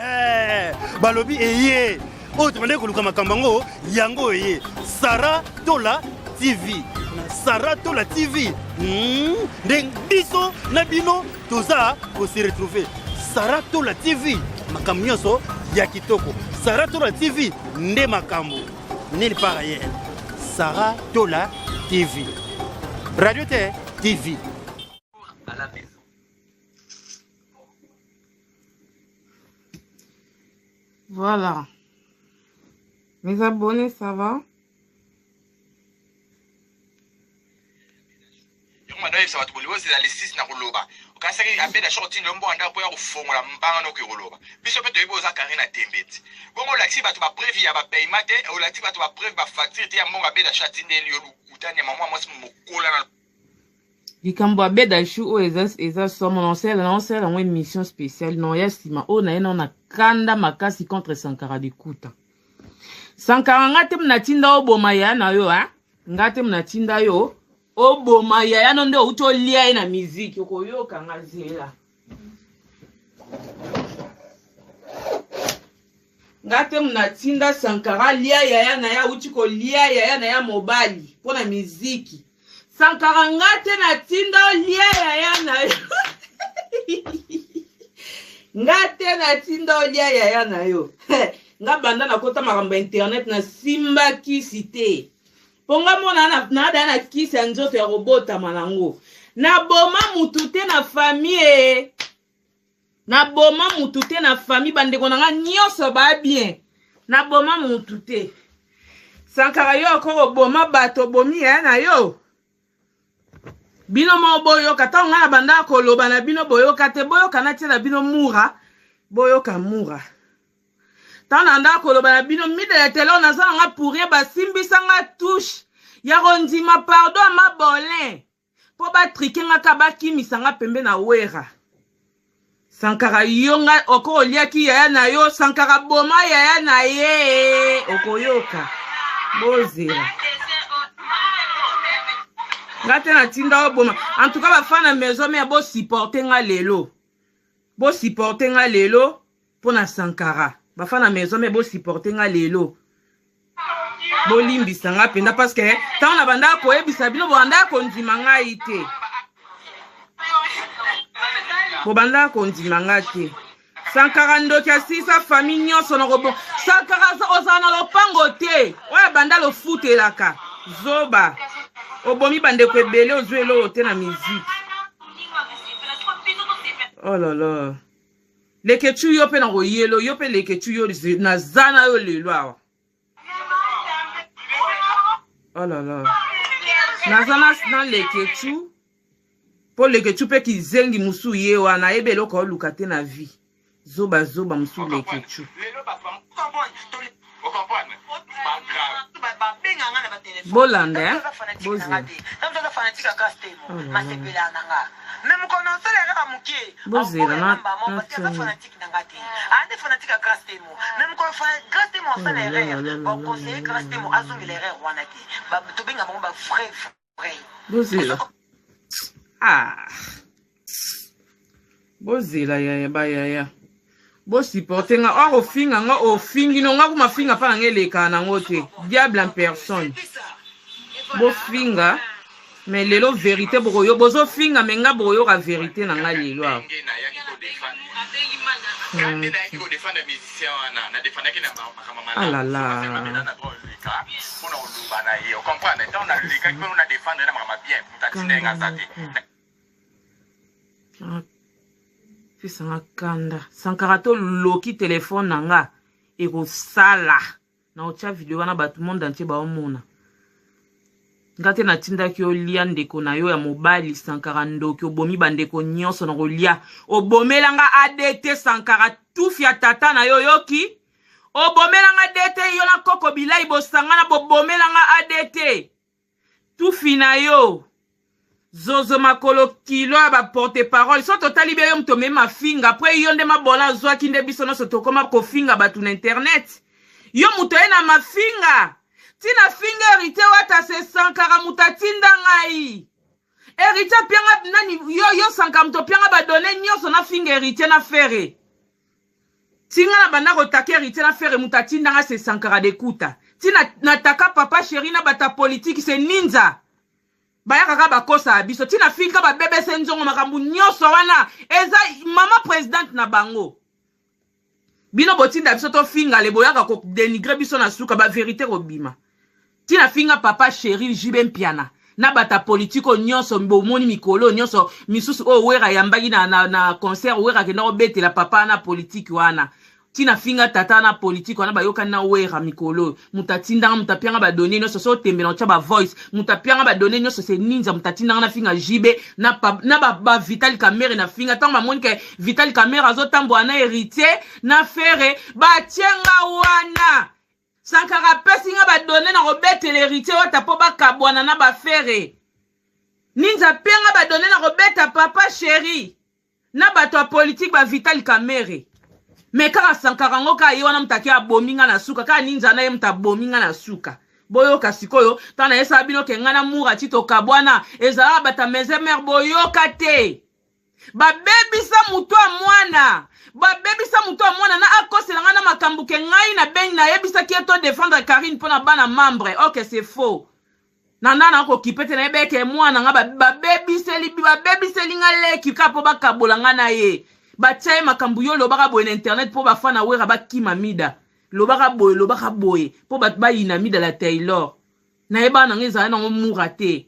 Eh, balobi eye oyo tobandaki koluka makambo yango yango eye sara tola tv na sara tola tv hmm, nde biso na bino toza kose retrouve sara tola tv makambo nyonso ya kitoko sara tola tv nde makambo nil par ailleurs sara tola tv radio te tv à la maison. Voilà. Mes abonnés, ça va? Yango manda oyebisa bato bolingo ozela lisisi na koloba okanisaki abeda shoko tindi yo mbongo ndako mpo ya kofongola mbanga noki koloba biso mpe toyebi oza kari na tembe ti bongo olakisi bato bapreuve ya bapayement te olakisi bato bapreuve bafacture te ya mbongo abeda sho atindeli yo lokuta nyama mwa mwasi mokola na Likambo ya beda chou oyo eza eza somo na osala na osala yango émission spéciale na oya nsima oyo na ye nao na kanda makasi contre Sankara de Kuta. Sankara nga te natinda oboma yaya na yo hein? Nga te natinda yo oboma yaya no nde outi olia ye na miziki okoyoka nga zela. Nga te natinda Sankara alia yaya na ye awuti kolia yaya na ye mobali mpo na miziki. Sankara nga te natinda olia yaya na yo. nga te natinda olia yaya na yo. nga banda nakota makambo ya internet nasimba kisi te. Mpo nga mona naadaya na kisi ya nzoto ya kobotama nango. Naboma mutu te na famille. Na boma mutu te na famille ba ndeko na nga nionso ba bien. Na boma mutu te. Sankara yo oko oboma bato obomi yaya na yo. Bino moko boyoka ntango ngai na bandaka koloba na bino boyoka te boyoka natiela bino mura boyoka mura ntango na bandaka koloba na bino midele telo naza na nga pour rien basimbisa nga touche ya kondima pardon ya mabolin Po ba trique nga ka ba kimisa nga pembe na werra. Sankara yo nga oko oliaki yaya na yo sankara boma yaya na ye okoyoka bozela nga te natinda oboma en tout cas bafana maison mère bosupporte nga lelo bosupporte nga lelo mpo na sankara bafana maison mère bosupporte nga lelo bolimbisa nga mpenza parce que ntango na bandaka koyebisa bino bobandaka kondima ngai te bobandaka kondima ngai te sankara ndoki asisa famille nyonso na kobo sankara ozala na lopango te oyo abanda lofutelaka zoba obomi bandeko ebele ozwi eloko te na miziki oh là là Leketchou yo pe na koyelo yo pe leketchou yo naza na yo lelo awa oh là là naza na, na leketchou mpo leketchou mpe kizengi mosusu ye wana ayebi eloko aoluka te na vie zoba zoba mosusu leketchou bolanda eh? bozela bozela na bozela ah bozela yaya bayaya bosupporte nga or ofinga nga ofingi no nga kuma finga mpa na nga elekaka nango te diable en personne bofinga mais lelo verité bokoyo bozofinga me nga bokoyoka verité na nga lelo awa alala pesa nga kanda sankara to loki telefone na nga ekosala na otya video wana bato monde entier baomona nga te natindaki yo lia ndeko na yo ya mobali sankara ndoki obomi bandeko nyonso na kolia obomela nga adt sankara tufi ya tata na yo oyoki obomela nga dt yo na koko bilai bosangana bobomela nga adt Tufi na yo. Zozo makolo kilo ya ba porte parole so totali bien yo moto omemi mafinga apres yo nde mabola azwaki nde biso nyonso tokoma kofinga bato na internet yo moto oye na mafinga ntina finga heritier wata se sankara moto atinda ngai heritier apianga nani yo, yo sankara moto opianga badone nyonso nafinga heritier na fere. Ti nga na banda ko take Heritier na Ferre mutu atinda nga c'est Sankara de Kuta. Ti na, na taka papa chéri na bata politique c'est Ninza. Bayaka kaka bakosaka biso. Ti na finga ba BBC nzongo makambo nyonso wana eza mama presidente na bango. Bino botinda biso tofinga le boyaka ko denigrer biso na suka ba verite kobima. Ti na finga papa cheri JB Mpiana na bata politique oyo nyonso bomoni mikolo oyo nyonso misusu oyo Werra ayambaki na, na, na concert Werra akenda kobetela papa wana politique wana ti na finga tata wana politique wana bayokani na Werra mikolo oyo moto atindanga moto apianga ba données nyonso so otembela otya ba voice moto apianga ba données nyonso se ninza moto atindanga na finga JB na, pa, na ba, ba Vital Kamerhe na finga ntango bamoni ke Vital Kamerhe azotambola na Héritier na Ferre batie nga wana Sankara apesi nga ba donne na kobetela heritier wata po bakabwana na ba ferre. Ninza apia nga ba donne na kobeta papa cheri na bato ya politique ba vital kamere. Mais kaka Sankara ngo kaka ye wana moto ake abomi nga na suka kaka Ninza na ye moto abomi nga na suka. Boyoka sikoyo ntango nayesaka bino ke nga na Mura ti tokabwana ezalaka bata maison mère boyoka te. Babebisa moto ya mwana babebisa moto ya mwana na akosela ngai na makambo ke ngai na bengi nayebisaki ye to defendre Carine mpo na bana membre ok c'est faux na nda na kokipe te nayebaki ke mwana nga babebiseli babebiseli nga leki kaka mpo bakabola nga na ye batia ye makambo yo lobaka boye na internet mpo bafana wera bakima mida lobaka boye lobaka boye mpo bato bayina mida la Taylor nayebaka na nga ezala nango mura te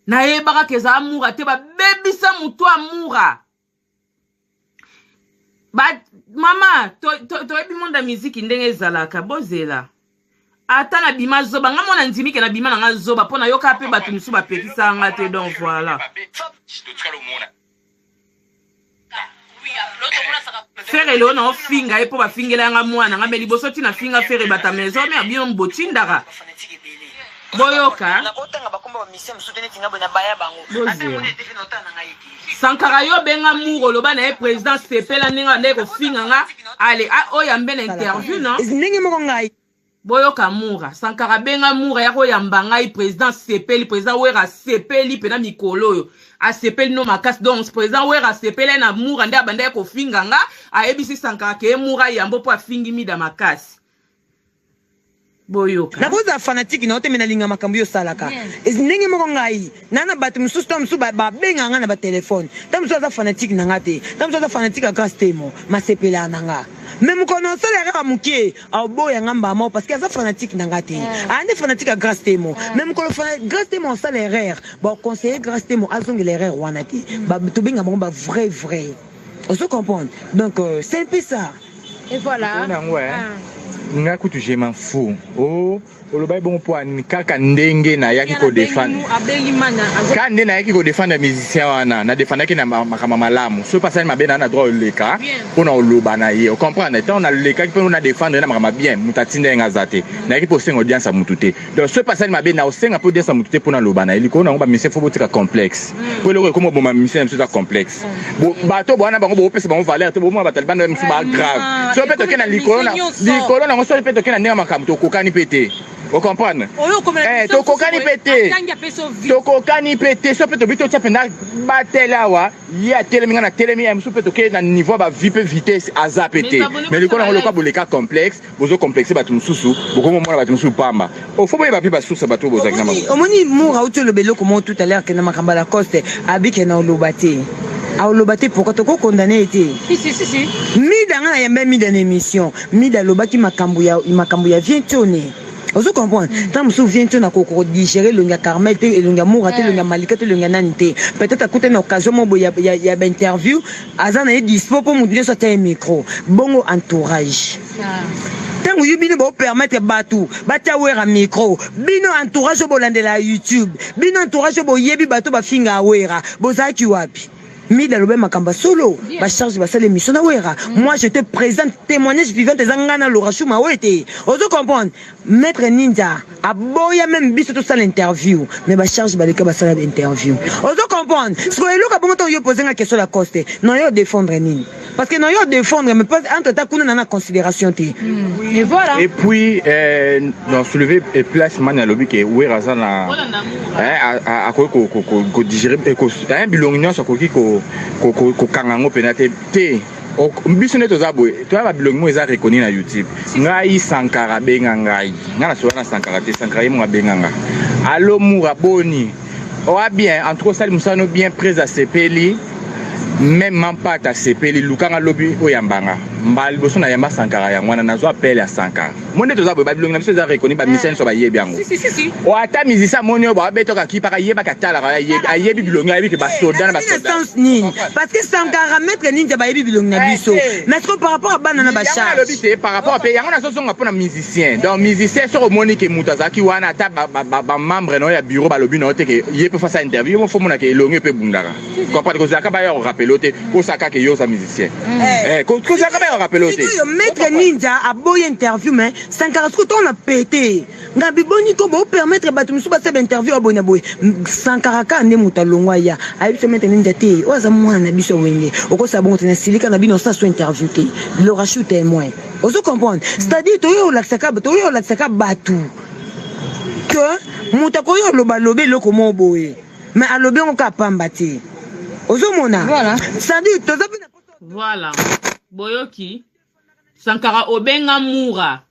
Nayebaka ke ezala mura te babebisa mutu ya mura ba mama toyebi to, to monde ya miziki ndenge ezalaka bozela ata na bima zoba nga mwana ndimi ke na bima na nga zoba mpo nayoka mpe bato mosusu bapekisa nga te donc voilà Ferre lelo na ofinga ye mpo bafingela yanga mwana nga me liboso ti nafinga Ferre bata maison mère bino botindaka boyoka bozela Sankara yo benga muro oloba na ye président sepela ndenge andaki kofinga nga ale oyo ambe na interview non ndenge moko ngai Boyoka mura sankara benga mura ya koyamba ngai president asepeli president wera asepeli pena mikolo oyo asepeli no makasi donc president wera asepeli na mura nde abandaki kofinga nga ayebisi sankara ke mura yambo po afingi mida makasi boyoka Nakozala fanatique na yo te mais nalinga makambo yo osalaka. Ndenge moko ngai na na bato mosusu ntango mosusu babengaka ngai na batelefone ntango mosusu aza fanatique na ngai te ntango mosusu aza fanatique ya Grace Temo masepelaka na nga mais mokolo na osala kaka moke Aoboya nga mbala moko parce que aza fanatique na nga te. Aya nde fanatique ya Grace Temo. Mais mokolo Grace Temo asala erreur, ba conseiller Grace Temo azongela erreur wana te. Ba tobenga bango ba vrai vrai. Ozo comprendre? Donc euh, c'est un peu ça. Et voilà. Yango eh. Nga kutu je m'en fous. Oh Olobaki bongo mpo ani kaka ndenge nayaki ko defendre kaka nde nayaki ko defendre musicien wana na defendaki na makambo malamu soki asali mabe na na droit oleka mpo na oloba na ye ocomprendre ntango nalekaki mpo na defendre ye na makambo bien moto atinda ye nga aza te nayaki mpo osenga audience ya motu te donc soki asali mabe na osenga mpo audience ya motu te mpo naloba na ye likolo na yango bamusicien fo botika complexe mpo eloko ekoma oboma musicien na biso eza complexe bato bwana bango bopesa bango valeur te bomona bato libanda mosusu ba grave soki mpe toke na likolo na likolo nango soki mpe toke na ndenge ya makambo tokokani mpe te ocomprendre eh, tokokani mpe te tokokani mpe te soki mpe tobi totya mpenza batele awa ye atelemi ngai natelemi ya mosusu mpe toke na niveau ya bavie mpe vitesse aza mpe te mais likolo yango lokola boleka complexe Bozo complexe batu mususu, bokomi komona batu mususu pamba. Oh faut boyeba pe ba source ya batu oyo bozalaki na bango. Omoni Mura auti oloba eloko moko tout à l'heure ke na makambo ya Lacoste abi ke na oloba te. Aoloba te pourquoi toko condamner ye te. Si si si si. Mida nga na yamba Mida na émission. Mida alobaki makambo ya makambo ya Vieux Ntshone. Ozo comprendre? Tango mosusu Vieux Ntshone akoki ko digérer elongi ya Carmel te, elongi ya Mura te, elongi ya Malika te, elongi ya nani te. Peut-être akutani na occasion moko boye ya, ya, ya ba interview aza na ye dispo mpo moto nyonso atia ye micro. Bongo entourage. Tango yo bino bo permettre batu batia wera micro bino entourage oyo bolandela youtube bino entourage oyo boyebi bato bafinga wera bozalaki wapi mida alobi makambo ya solo ba charge basala émission na wera moi je te présente témoignage vivante eza ngai na Laura Chou Mawete ozo comprendre Maitre Ninja aboya meme biso tosala interview mais ba charge baleka basala ba interview ozo comprendre sikoyo eloko ya bongo ntango yo pose nga question Lacoste na yo défendre nini parce que na yo défendre mais pas entre temps kuna na na considération te mm. et voilà et puis euh, dans soulever et place mani alobi ke wera aza na eh, akoki kodigere eh, bilongi nyonso akoki kokanga yango mpena te te. Biso nde toza boye, toya ba bilongi moko eza reconnu na YouTube. Ngai Sankara abenga ngai, ngai nasola na Sankara te, Sankara ye moko abenga nga. Allo Mura, boni? Oa bien, en tout cas osali mosala no bien, prese asepeli, meme Mampata asepeli, luka nga lobi oyamba nga. Mbala liboso na yamba Sankara yango wana, nazwa appel ya Sankara. Mo nde toza boye, ba bilongi na biso eza reconnu, ba musiciens nyonso bayebi yango. Si, si, si, si. O ata musicien amoni oyo babetaka kipaka, ayebaka atalaka, ayebi, ayebi bilongi, ayebi ke ba soda na ba na soda. Sens nini? Parce que Sankara, Maître Ninja bayebi bilongi na biso, mais sikoyo par rapport à bana na Yango nalobi bacharge te par rapport mpe yango nazozonga mpona musicien. Donc musicien, soki omoni ke moto azalaki wana, ata bamembre na yo ya bureau balobi na yo te ke ye mpe fasa interview, yo fo mona ke elongi mpe ebundaka. Comprendre, kozalaka baya korappeler yo te, kosaka ke yo oza musicien. Kozalaka baya korappeler yo te. Sikoyo Maître Ninja aboyi interview, mais Sankara sikoyo ntongo na pete ngabi boni ko bopermettre bato mosusu basala bainterview aboye na boye. Sankara kaka nde moto alongwa ya ayebi so Maître Ninja te, oyo aza mwana na biso ya Wenge, okosala bongo te na silika na bino, osala so interview te. Lorachou témoin, ozo comprendre? C'est-à-dire toyo olakisaka bato ke moto akoki oloba lobi eloko moko boye, mais alobi yango kaka pamba te, ozomona? Voilà. C'est-à-dire toza mpe na Voilà, boyoki Sankara obenga Mura,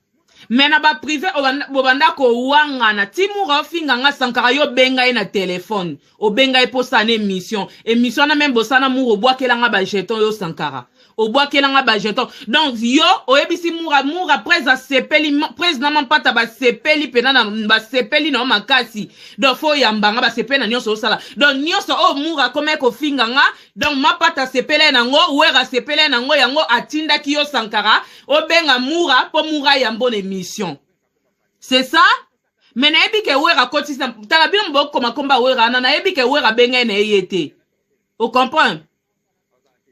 mais na baprivé bobanda kowangana ti Mura ofinga nga. Sankara, yo obenga ye na telefone, obenga ye mposala na émission. Émission wana même bosala, Mura obwakelanga bajeton. Yo Sankara obwakelanga bajeton. Donc yo oyebisi Mura, Mura prese asepeli, prese na Mampata basepeli mpena na basepeli na yo makasi. Donc fo oyambanga, basepeli na nyonso osala. Donc nyonso oyo Mura akomaki kofinga nga, donc Mapata asepeli ye nango, Wera asepeli ye nango, yango atindaki yo Sankara obenga Mura mpo Mura ayambo na émission, c'est ça? Mais nayebi ke Wera akotisa, tala bino bokoma komba Wera wana, nayebi ke Wera abenga ye na ye te, ocomprendre?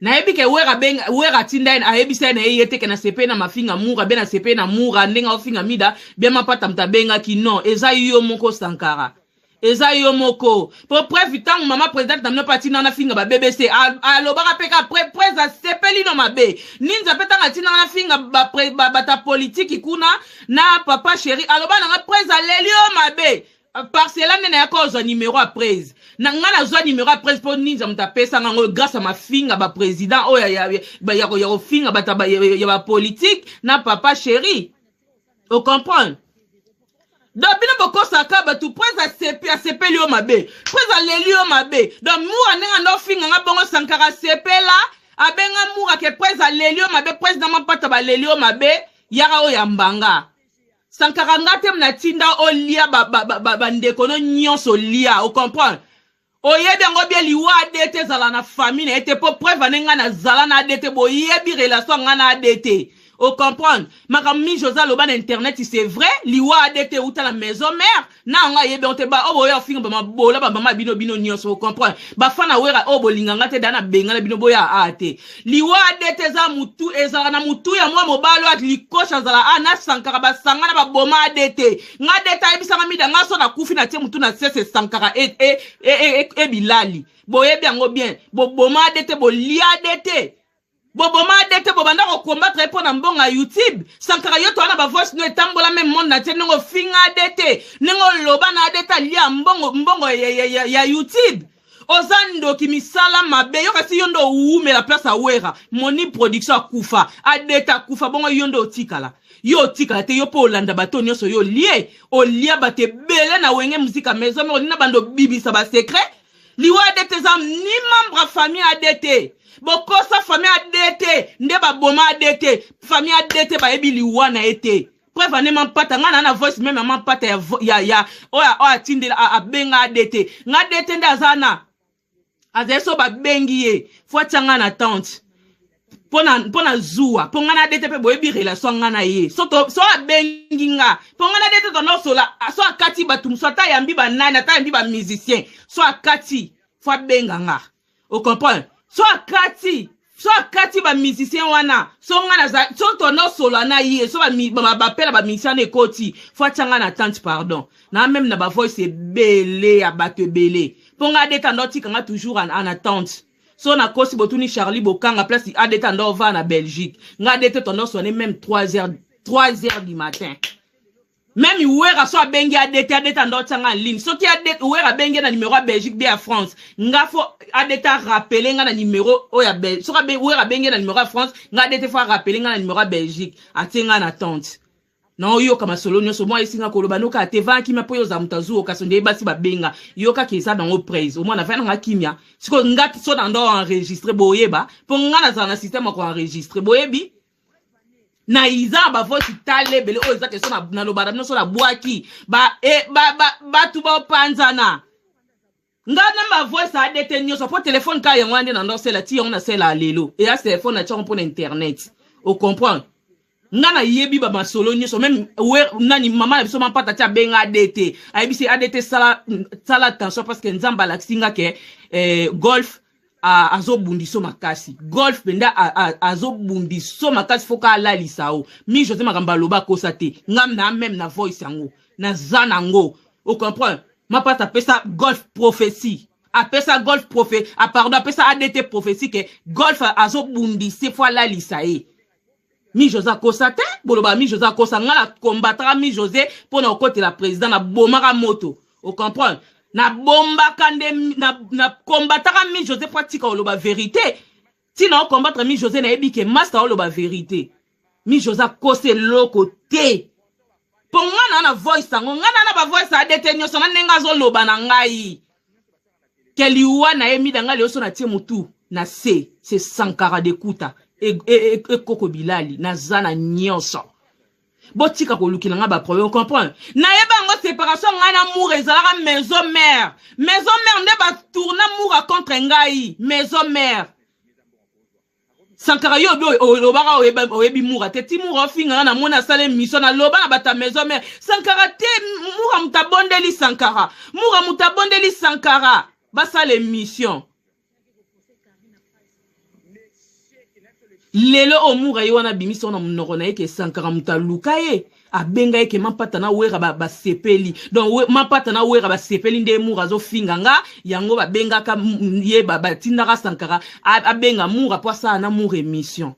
Nayebi ke Wera benga, Wera atinda ye, ayebisa ye na ye te ke nasepeli na mafinga Mura be, nasepeli na Mura ndenge aofinga Mida bien. Mapata moto abengaki, non, eza yo moko Sankara, eza yo moko. Po preuve, ntango mama présidente na bino mpe atinda na finga ba BBC, alobaka mpe ka prese asepeli no mabe. Ninza mpe ntango atindanga na finga bato politiki kuna na papa chéri, aloba nanga prese aleli yo mabe. Parcela nde nayaka ozwa numero ya prese na nga, nazwa numero ya prese mpo Ninza moto apesanga yango grâce ya mafinga baprésident oyo ya kofinga bato ya bapolitike na papa chéri, ocomprendre? Donc bino bokosaka bato, prese asepeli yo mabe, prese aleli yo mabe. Donc Mura ndenge ando ofinga nga bongo, Sankara asepela, abenga Mura ke prese aleli yo mabe, prese na Mapata baleli yo mabe, yaka oyo ya mbanga. Sankara, nga te natinda olia bandeko no nyonso olia, ocomprendre? Oyebi yango bien, liwa ade te ezala na famille na ye te. Mpo preuve ane, ngai nazala na ade te, boyebi relation ngai na ade te, ocomprendre? Makambo mingi oza aloba na internet, c'est vrai, liwa ade te euta na maison mère na yango, ayebi yango te. Ba oyo boya ofinga bamabola bamama bino, bino nyonso, ocomprendre? Bafana Wera oyo bolinganga te, da na bengana bino, boya a te. Liwa ade te eza mutu, ezalaka na mutu ya mwa mobali oyo likoshe azala a na Sankara, basanga na baboma ade te. Nga ade te ayebisanga Mida, nga so nakufi na tie mutu na sese Sankara ebilali. Boyebi yango bien, boboma ade te, bolia ade te, boboma ade te, bobanda kocombattre ye mpo na mbongo ya YouTube. Sankara, yo towana bavoice no etambola même monde na tie, ndenge ofinga ade te, ndenge oloba na ade te alia mbongo, mbongo ya YouTube. Oza ndoki, misala mabe. Yo kasi yo nde owumela place awera moni production akufa, adeta akufa, bongo yo nde otikala. Yo otikala te, yo mpo olanda bato nyonso, yo olie, olia bato ebele na Wenge Musica Maison Mère, olinga bando obibisa basecret. Liwa ade te eza ni membre ya famille ade te. Bokosa famille ade te nde baboma ade te. Famille ade te bayebi liwa na ye te. Preuve ane, Mampata, ngai na voice même ya Mampata ya oyo atindela, abenga ade te. Nga ade te nde aza na azali so babengi ye, fo atia ngai na tente mpo na zuwa, mpo ngai na ade te. Mpe boyebi relation ngai na ye. So abengi nga, mpo ngai na ade te, tonosola. So akati bato mosu, ata ayambi banani, ata ayambi bamusicien, so akati, fo abenga nga, ocomprendre? So akati bamusicien wana, so nga naza, so tonosola na ye, so bapela bamusicien wana ekoti, fo atia nga na tente. Pardon, na même na bavoice ebele ya bato ebele, mpo nga adeta ndo atika nga toujours en attente. So nakosi, botuni Charlie Bokanga, place adeta ndo ova na Belgique. Nga adete tonosone même 3 heures, 3 heures du matin. Meme Werra so abengi ADT, ADT ando atia nga en ligne. Soki ADT Werra abengi na numero ya Belgique be ya France, nga fo ADT a rappeler nga na numero oyo ya Belgique. Soki abe Werra abengi na numero ya France, nga ADT fo a rappeler nga na numero ya Belgique. Atie nga na attente. Naoyoka masolo nyonso mwa esinga koloba noka te vaa kimia mpo yo oza moto azuo kasi nde basi babenga yo kaka eza nango praise omwana vaa nanga kimia sikoyo nga so na ndo enregistre boyeba mpo nga nazala na système ya koenregistre boyebi na iza ba voice tala ebele oyo eza question naloba na bino so nabwaki ba, e, ba, ba, bato baopanzana nga na ba voice adt nyonso mpo telefone kaka yango wana nde na ndosela ti yango nasela lelo eya telefone natyango mpo na internet ocomprendre nga nayebi ba masolo nyonso meme nani mama na biso mampata ti abenga adt ayebisi adt sala, sala attention parce que nzambe alakisi nga ke eh, golf azobundiso makasi golf mpenza azobundiso makasi foka alalisa o mi jose makambo aloba akosa te nga na meme na voice yango naza nango ocomprendre mapata apesa golf prophetie apesa golf prophe ah, pardon apesa adt prophetie ke golf azobundise fo alalisa ye Mi Jose akosa te boloba mi Jose akosa nga na combattra mi Jose mpo na kokotela président na bomaka moto o comprendre na bombaka nde na, na combataka mi Jose mpo atika koloba verite ntina o combattre mi Jose nayebi ke master oloba verite mi Jose akosa eloko te mpo nga na na voice yango nga na na ba voice adt nyonso na ndenge azoloba na ngai ke liwa na ye mida nga lelo so natie mutu na se se sankara de kuta ekoko e, e, bilali naza na nyonso botika kolukela nga baproblème comprendre nayeba yango séparation ngai na mour ezalaka maison mère maison mère nde batourna moura contre ngai maison mère Sankara yo obi olobaka oyebi mura te ti mura ofinga nga namoni asala emission naloba na bato ya maison mère Sankara te mura moto abondeli Sankara mura moto abondeli Sankara basala emission lelo oyo mura ye wana abimisi wana monoko na ye ke Sankara moto aluka ye abenga ye ke mampata na wera basepeli ba donc mampata na wera basepeli nde mura azofinga nga yango babengaka ye batindaka sankara abenga mura mpo asala na mura émission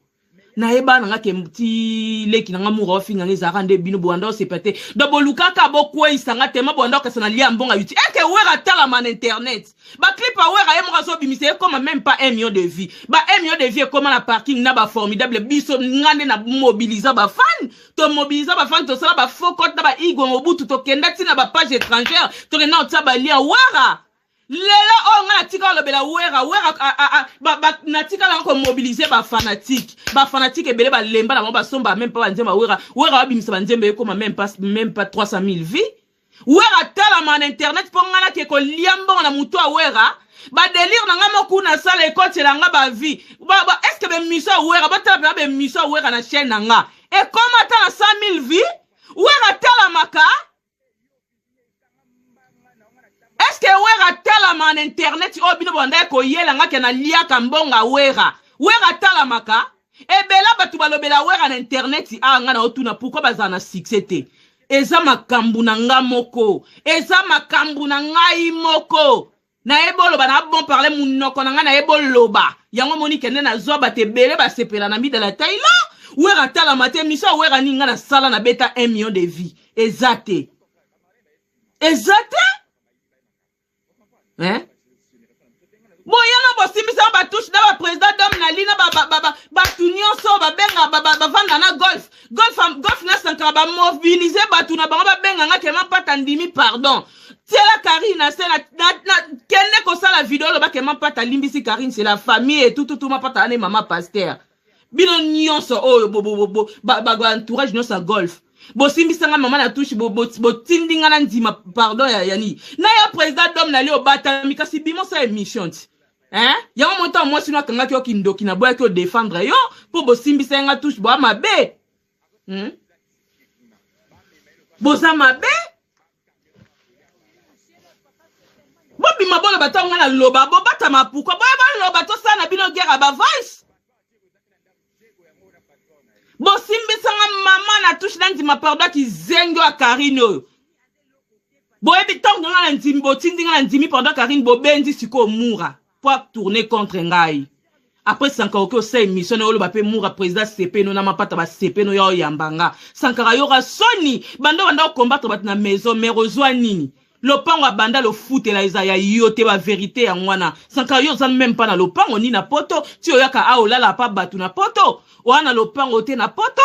nayeba na nga ke ti leki na nga mura ofinga nga ezalaka nde bino bowanda osepa te donc bolukaka bokweyisa nga tema bowanda okasa na lia mbonga yuti eke wera atalama na internet Ba clip ya Werra ye moko azobimisa ekoma meme pas 1 million de vues. Ba 1 million de vues ekoma na parking na ba formidable biso nga nde na mobiliza ba fan to mobiliza ba fan tosala ba faux compte na ba Igwe Mobutu tokenda ti na ba page étrangère tokenda kotia ba lien Werra lelo oyo nga natika kolobela Werra Werra natikala nga komobilize ba fanatique ba fanatique ebele balemba na bango basomba meme pas banzembo ya Werra Werra babimisa banzembo ekoma meme pas meme pas 300 000 vues Wera talama na internet mpo nga nake kolia mbongo na mutu ya Wera ba delire na nga moko kuna sala ekotela nga ba vie ba, ba, est ce que bemission ya Wera botala mpenza bemission ya Wera na chaîne na nga ekoma ata na 100 000 vie Wera talamaka est ce que Wera talama na internet oyo bino bobandaki koyela nga ke naliaka mbongo ya Wera Wera talamaka Ebela batu balobela wera na internet awa nga na otuna pourquoi bazala na succès te eza makambu na nga moko eza makambu na ngai moko nayebi oloba na bon parler munoko na ngai nayebi oloba yango moni kende nazwa bato ebele basepela na mida la taila wera talama te miso ya wera nini ngai nasala na beta 1 million de vie eza te eza te hein boyana bosimbisaka batouche na baprésident dome na lina bato nyonso babenga bavanda na golf golf golf na sankara bamobilize bato na bango babenga nga kema mpata ndimi pardon tiela karine na se kende kosala video oloba kema mpata alimbisi karine c'est la famille etututu mapata ane mama pasteur bino nyonso oyo ba entourage nyonso ya golf bosimbisa nga mama na touche botindi nga na ndima pardon ya nini na ya président dome na li obatami kasi bima osala émission ti hein yango mo ntango mwasi no akangaki yo kindoki na boyaki odefendre yo mpo bosimbisa nga touche boa mabe, Boza mabe bobima boloba ntango nga naloba bobatama pourquoi boya boloba tosala na bino guerre ya bavoice bosimbisanga mama na touche na ndima pardon kizengi ya karine oyo boyebi ntango nga na ndimi botindi nga na ndimi pardon karine bobendi sikoyo mura po atourne contre ngai. Après Sankara oke osala émission na oloba pe Mura président sepeno na mapata ba sepeno ya oyamba nga. Sankara yoka soni bando banda combattre bato na maison mais ozwa nini? Lopango ya banda lofutela eza ya yo te ba verite yango wana. Sankara yo oza même pas na lopango ni na poto ti oyaka a olala pa bato na poto oa na lopango te na poto.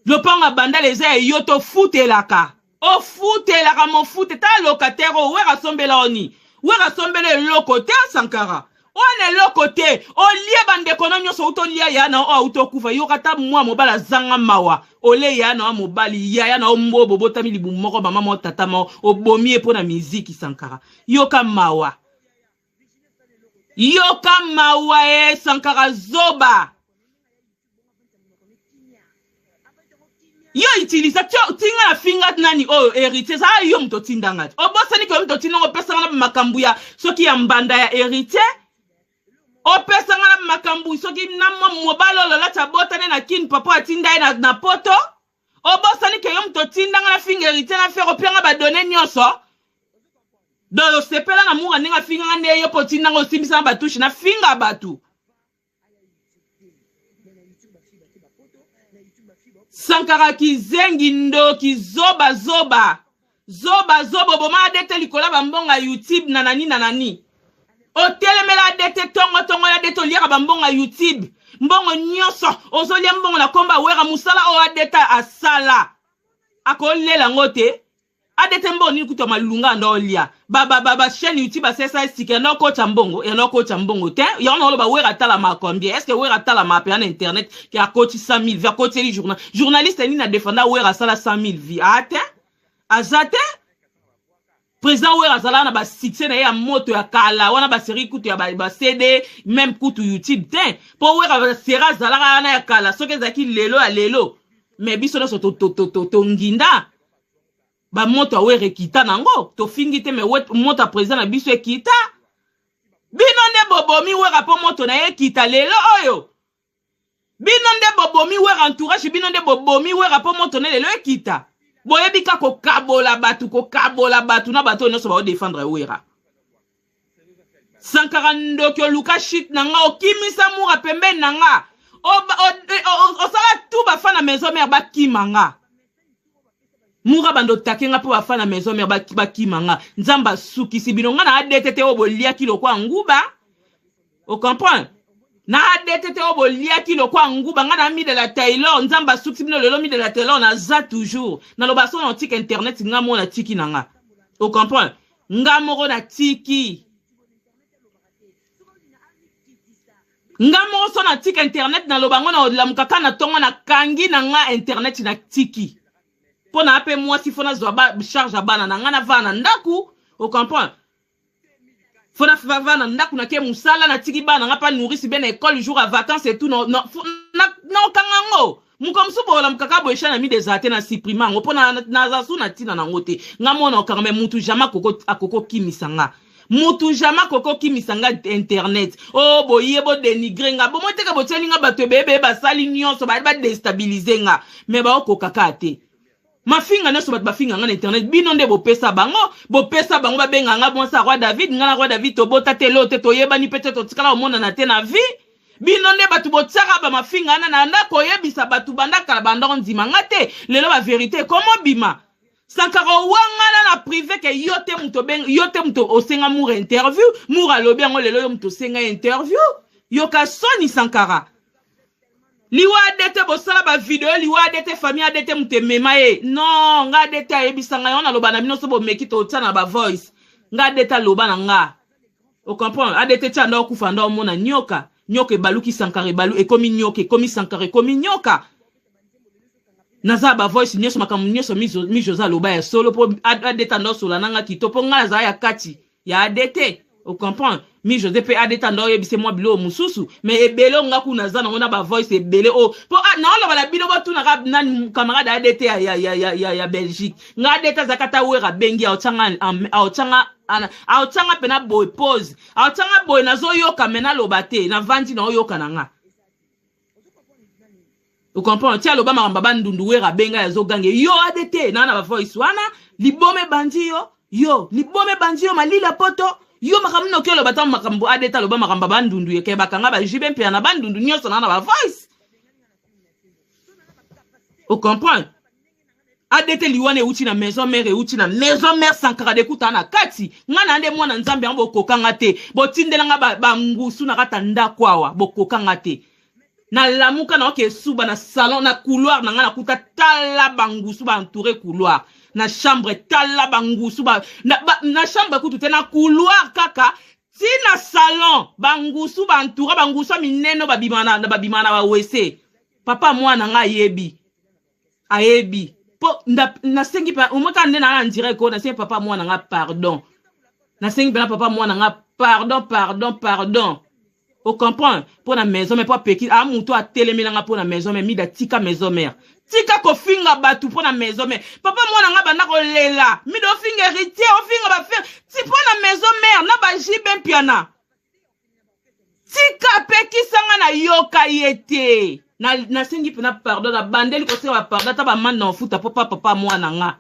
Lopango ya bandala eza ya yo to futelaka. Ofutelaka mofute ta locataire oyo wera asombela oni. Wera asombela eloko te Sankara. Wana eloko te. Olie bandeko na nyonso uto lia ya na oyo auto kufa yoka ta mwa mobali azanga mawa. Ole ya na mobali yaya na mbobo botami libumu moko mama moko tata moko obomi ye mpo na miziki Sankara. Yoka mawa. Yoka mawa e Sankara zoba. Yo utilisa tinga na finga nani oyo héritier za yo moto otindanga te obosani ke yo moto otindanga opesanga na makambo ya soki ya mbanda ya héritier opesanga na makambo soki na mwa mobali oyo lolati abotane na kin papa atinda ye na, na poto obosani ke yo moto otindanga na finga héritier na fere opianga badone nyonso donc osepela na mura ndenge afinganga nde yo mpo otindanga osimbisanga batushe na finga bato. Sankara kizengi ndoki zoba zoba zoba zoba oboma adete likolo ya bambongo ya youtube na nani na nani otelemela adete tongo tongo ya adete oliaka bambongo ya youtube mbongo nyonso ozolia mbongo na komba wera mosala oyo adete asala akolela yango te. Adt mbongo nini kutu ya malunga anda olia ba ba ba, ba chaîne YouTube asalisa sika yanda okotya mbongo yanda okotya mbongo te yango na oloba wera atalama combien est ce que wera atalama mpe na internet ke akoti 100 000 vues akoteli journal journaliste nini adefenda wera asala 100 000 vues aa te aza te président wera azalaka na basuccès na ye ya moto ya kala wana baserie kutu ya ba, ba CD même kutu YouTube te mpo wera sera azalaka wana ya kala soki ezalaki lelo ya lelo mais biso nyonso tonginda bamoto ya wera ekita nango tofingi te me moto ya président na biso ekita bino nde bobomi wera mpo moto na ye ekita lelo oyo bino nde bobomi wera entourage bino nde bobomi wera mpo moto na lelo ekita boyebi ka kokabola bato kokabola bato na bato oyo nyonso baodefendre wera. Sankara ndoki oluka shit na nga okimisa mura pembeni na nga osala tu bafa na maison mère bakima nga mura bando otake nga mpo bafa na maison mère bakima nga nzambe asukisi bino nga na ADT te oyo boliaki lokwa nguba ocomprendre na ADT te oyo boliaki lokwa nguba nga na midela Taylor nzambe asukisi bino lelo midela Taylor naza toujours naloba so na otika internet nga moko natiki na nga ocomprendre nga moko natiki nga moko so natika internet naloba ngo nalamuka kaka na ntongo nakangi na nga internet natiki mpo na mpe mwasi fo nazwa ba charge ya bana na nga navanda na ndako ocomprendre fo navanda na ndako nake mosala natiki bana nga mpa nourrice be na école jour ya vacances et tout naokanga yango moko mosusu bolamuka kaka boye chaîne amide ezala te na supprime yango mpo naza su na ntina nango te nga mona okanga me mutu jamais akokokimisa nga mutu jamais akokokimisa nga internet o oh, boye bodénigre nga bomoi teke botieli nga bato ebeyebeye basali nyonso baye badéstabiliser nga me baokoka kaka te mafinga nyonso bato bafinga nga na internet bino nde bopesa bango bopesa bango babenga nga mwasi ya roi David nga na roi David tobota te leo te toyebani mpe te totikala komonana te na vie bino nde bato botiaka bamafinga wana na ndako oyebisa bato banda kala banda ondima nga te lelo baverité ekomobima Sankara owangana na privé ke yo te moto yo te moto osenga Mour interview Mour alobi yango lelo yo moto osenga interview yoka soni Sankara liwa ADT bosala bavideo liwa ADT famille ADT moto emema ye non nga ADT ayebisa ngai yango naloba na bino so bomeki totia na bavoice nga ADT aloba na nga ocomprendre ADT tia nda okufa nda omona nyoka nyoka ebaluki Sankara ebalu ekomi nyoka ekomi Sankara ekomi nyoka naza bavoice nyonso makambo nyonso mijoza aloba ya solo mpo ADT anda osola nanga kito mpo ngai nazala ya kati ya ADT ocomprendre mi josé mpe ADT anda oyebise mwa biloko mosusu mais ebele oyo nga kuna naza nango na bavoice ebele oyo mpo naoloba na bino botunaka nani camarade ADT ya Belgique nga ADT azalaka ata wera abengi aotianga mpena boye pose aotianga boye nazoyoka me naloba te navandi naoyoka na nga ocomprendre ti aloba makambo bandundu wera abenga azogange yo ADT naa na bavoice wana liboma ebandi yo yo liboma ebandi yo malila poto. Yo makambo nini oki oloba ntango makambo adeta aloba makambo ya bandundu ye ke bakanga ba JB Mpiana na bandundu nyonso na na ba voice. O comprendre? ADT liwana euti na maison mère euti na maison mère Sankara de kuta na kati nga na nde mwana nzambe yango bokoka nga te botindela nga ba, ba ngusu na kata ndako awa bokoka nga te nalamuka na oke esuba na salon na couloir na nga nakuta tala bangusu ba entouré couloir na chambre tala bangusu ba, na, ba, na chambre kutu te na couloir kaka ti na salon bangusu ba entouré bangusu ya minene babima na, babima na bawese papa mwana nga ayebi ayebi po nasengi pa omoi kaka nde naa na direct oyo nasengi papa mwana nga pardon nasengi mpena papa mwana nga pardon pardon pardon o comprendre mpo na maison mère mpo apeki a moto atelemela nga mpo na maison mère mida tika maison mère tika kofinga bato mpo na maison mère papa mwana nga banda kolela mida ofinga héritier ofinga bafe ti mpo na maison mère na bajibe mpiana tika apekisa nga nayoka ye te nasengi mpena pardon nabandeli kosenga bapardon ata bamande na ofuta mpo pa papa mwana nga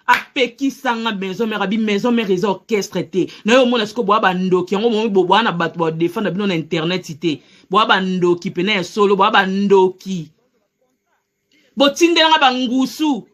apekisa nga maison mère abi maison mère eza orchestre te naye omona sikoyo boya bandoki yango momi boya na bato badefendre bino na internet te boya bandoki mpena ya solo boya bandoki botindela nga bangusu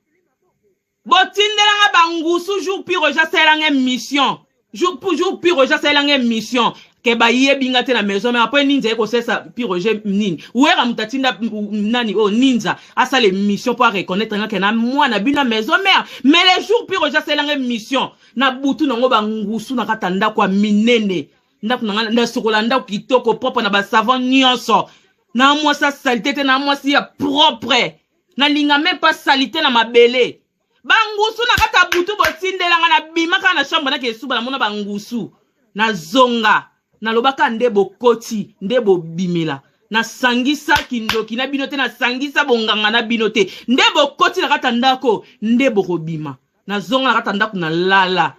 botindela nga bangusu jour pire oja asalela nga émission jour jour pire oja asalela nga émission ke bayebi nga te na maison mais après ninza ye kosalisa pire nini wera moto atinda nani oyo oh, ninza asala émission mpo areconnaitre nga ke na mwana bino ya maison mère mais le jour pire oja asalela nga émission na butu nango bangusu na kati ya ndako ya minene ndako na nga nasokola ndako kitoko propre na basavon nyonso na mwasi ya salite te na mwasi ya propre nalinga meme pas salite na mabele bangusu na kati ya butu botindela nga nabima kaka na chambre nake esuba namona bangusu nazonga nalobaka nde bokoti nde bobimela nasangisa kindoki na bino te nasangisa bonganga na bino te nde bokoti na kati ya ndako nde bokobima nazonga na kati ya ndako nalala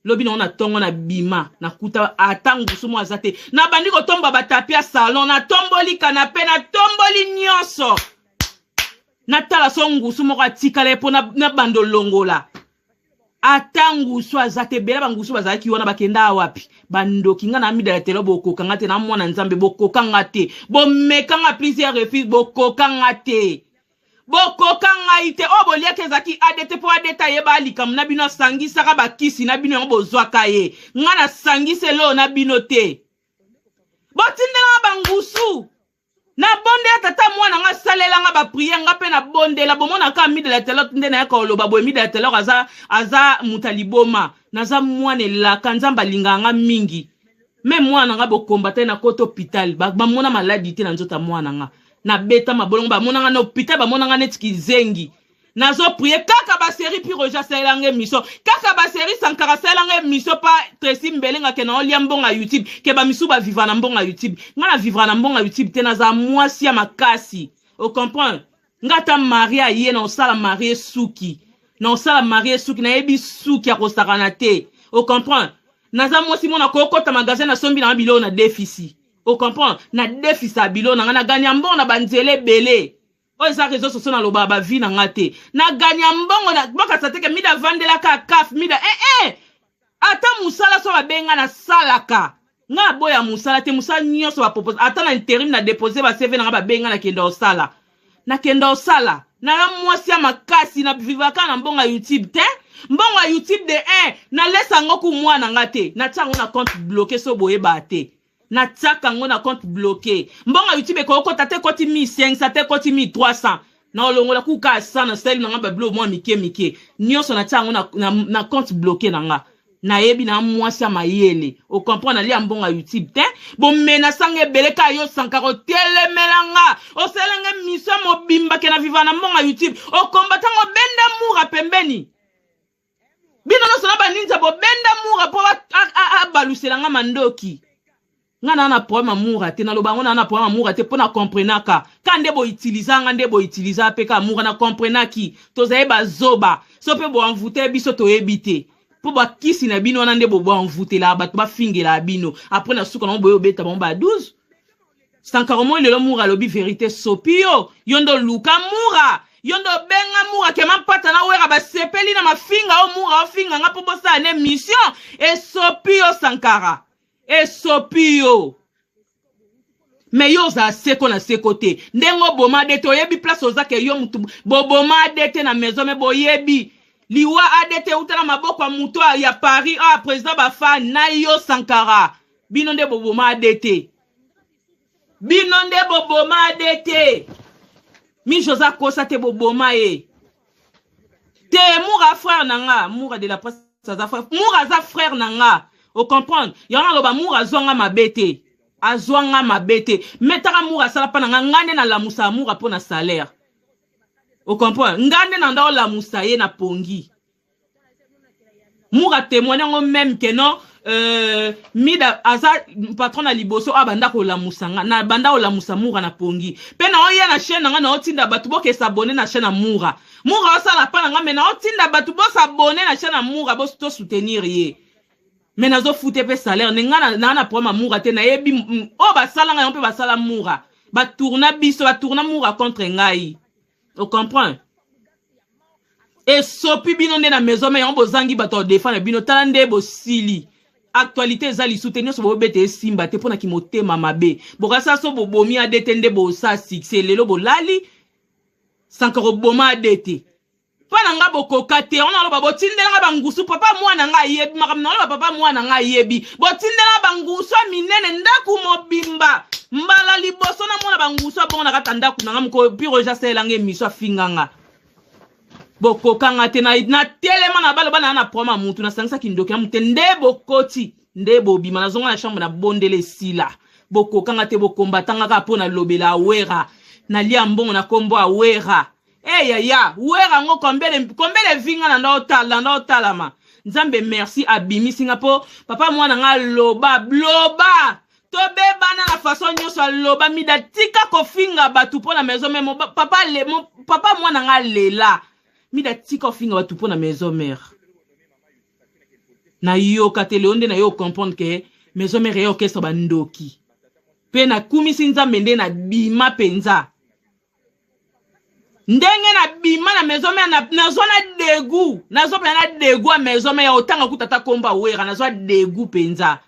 lobi nango na tongo na bima nakuta ata ngusu moko aza te nabandi kotomba batapi ya salon natomboli kanape natomboli nyonso natala so ngusu moko atikala ye mpo nabanda olongola ata ngusu aza te ebele bangusu bazalaki wana bakenda wapi bandoki nga na midala telo bokoka nga te na mwana nzambe bokoka nga te bomeka nga plusieurs refuse bokoka nga te bokoka ngai te oyo boliaki ezalaki adt mpo adt ayeba likambo na bino asangisaka bakisi na bino yango bozwaka ye ngai nasangisa eloo na bino te botindelanga bangusu nabondela tata mwana nga asalela nga bapriere nga mpe nabondela bomonaka amide la telor nde nayaka koloba boye mide la telor aza, aza moto ya liboma naza mwana elaka nzambe alingaka nga mingi me mwana nga bokombata ye na kota hopital bamona maladi te na nzoto ya mwana nga nabeta mabolongo bamona nga na hopital bamona nga neti kizengi nazo prie kaka ba série puis Roger asalela nga émission kaka ba série Sankara asalela nga émission pa Tracy Mbelenga ke na olia mbongo ya YouTube ke ba misu ba vivra na mbongo ya YouTube nga na vivra na mbongo ya YouTube te naza mwasi ya makasi o comprendre nga ata marie aye na osala marie suki na osala marie suki nayebi suki ya kosakana te o comprendre naza mwasi mona kokota magasin nasombi nanga biloko na defisi o comprendre na defisa biloko na nga na ganya mbongo na banzela ebele oyo eza réseau sociaux nalobaka ba vie na nga te na ganya mbongo na bokasa te ke mida avandelaka kaf mida eh, eh! ata mosala so babenga nasalaka nga naboya mosala te mosala nyonso bapropose ata na interim na depose ba cv na nga babenga nakenda osala nakenda osala naza mwasi ya makasi na vivaka na mbongo ya youtube te mbongo ya youtube de 1 nalesa yango ku mwana nga te natia yango na compte bloqué so boyebaa te natiaka yango na compte bloqué mbongo ya youtube ekokota te ekoti 1500 te ekoti 1300 na olongola kuka 100 na sali na nga babilo mwa mike mike nyonso natia yango na, na, na compte bloqué na nga nayebi na mwasi ya mayele ocomprendre nalia mbongo ya youtube te bomenasanga ebele kaka yo sankara otelemela nga osala nga mission mobimba ke na viva na mbongo ya youtube okombatango obenda mura pembeni bino nyonso na baninja bobenda mura mpo abalusela nga mandoki nga naa na problème ya mura te naloba yango naa na problème ya mura te mpo na comprenaka ka nde boutiliza nga nde boutiliza mpe ka mura na comprenaki tozali bazoba so mpe boenvoute biso toyebi te mpo bakisi na bino wana nde boenvoutelaka bato bafingelaka bino apres na suka nango boye obeta bango ba 12 Sankara omoni lelo Mura alobi verite sopi yo yo nde oluka Mura Yo nde obenga Mura ke Mampata na Wera basepeli na mafinga oyo Mura ofinga nga mpo bosala na emission. Esopi yo Sankara. Esopi yo. Mais yo ozala seko na seko te. Ndenge oboma ADT oyebi place oza ke yo mutu boboma ADT na maison mais boyebi liwa ADT euta na maboko ya mutu ya Paris ah president ba fan na yo Sankara. Bino nde boboma ADT. Bino nde boboma ADT. Mi Jose akosa te boboma ye. Te Mura frère na nga, Mura de la presse aza frère. Mura aza frère na nga. O comprendre? Yango naloba Mura azwa nga mabe te. Azwa nga mabe te. Mais taka Mura asala pa na nga, nga nde nalamusa Mura mpo na salaire. O comprendre? Nga nde nanda olamusa ye na pongi. Mura témoigne yango même que non Mida aza patron na liboso abanda kolamusa nga na banda kolamusa Mura na pongi pe na oya na chaîne na nga na otinda bato boke s'abonner na chaîne ya Mura. Mura osala pa na nga mais na otinda bato bo s'abonner na chaîne ya Mura bo to soutenir ye. Mais nazo fute pe salaire ne nga na na problème ya Mura te nayebi oyo basala nga yango pe basala Mura. Ba tourna biso ba tourna Mura contre ngai. O comprendre? Esopi bino nde na maison mais yango bozangi bato ya defendre bino tala nde bosili actualité eza lisu te nyonso bobeta esimba te mpona kimotema mabe bokasa so bobomi ADT nde bosala succès lelo bolali Sankara oboma ADT mpa na nga bokoka te wana aloba botindelanga bangusu papa mwana nga ayebi makambo na aloba papa mwana nga ayebi botindelanga bangusu ya minene ndako mobimba mbala liboso namona bangusu ya bongo na kati ya ndako na nga moko piro ja asalelanga emission afinga nga bokokanga te na telema na baloba na na problème ya mutu nasangisa kindoki na mutu te nde bokoti nde bobima nazonga na chambre na bondela esila bokokanga te bokombatanga kaka mpo nalobela awera nalia mbongo na kombo awera e yaya wera ngo combien de vie nga nanda otala nanda otalama nzambe merci abimisi nga mpo papa mwana nga aloba loba tobebana na façon nyonso aloba mida tika kofinga bato mpo na maison mère papa, le, mo, papa mwana nga alela mida tika kofinga bato mpo na maison mère nayoka te leo nde nayo comprendre ke maison mère ya orchestre bandoki mpe nakumisi nzambe nde nabima mpenza ndenge nabima na maison mère nazwa na dégoût nazwa mpenza na dégoût ya maison mère ya otanga kuta ata kombo awera nazwa dégoût mpenza.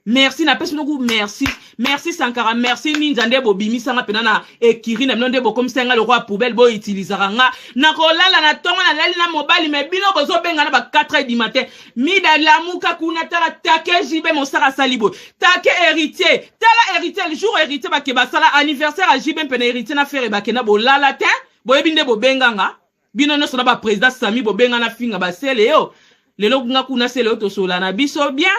Merci napesi bino ku merci merci Sankara merci Ninja nde bobimisanga mpena na ekiri na bino nde bokomisa nga lokola poubelle boutilisaka nga nakolala na ntongo nalali na mobali me bino bozobenga na ba 4 heures du matin mida lamuka kuna tala take JB mosaka asali boye take héritier tala héritier le jour héritier bake basala anniversaire ya JB mpena héritier na fere bakenda bolala te boyebi nde bobenganga bino nyonso na ba président Sami bobenga na finga basele yo lelo nga kuna sele yo tosola na biso bien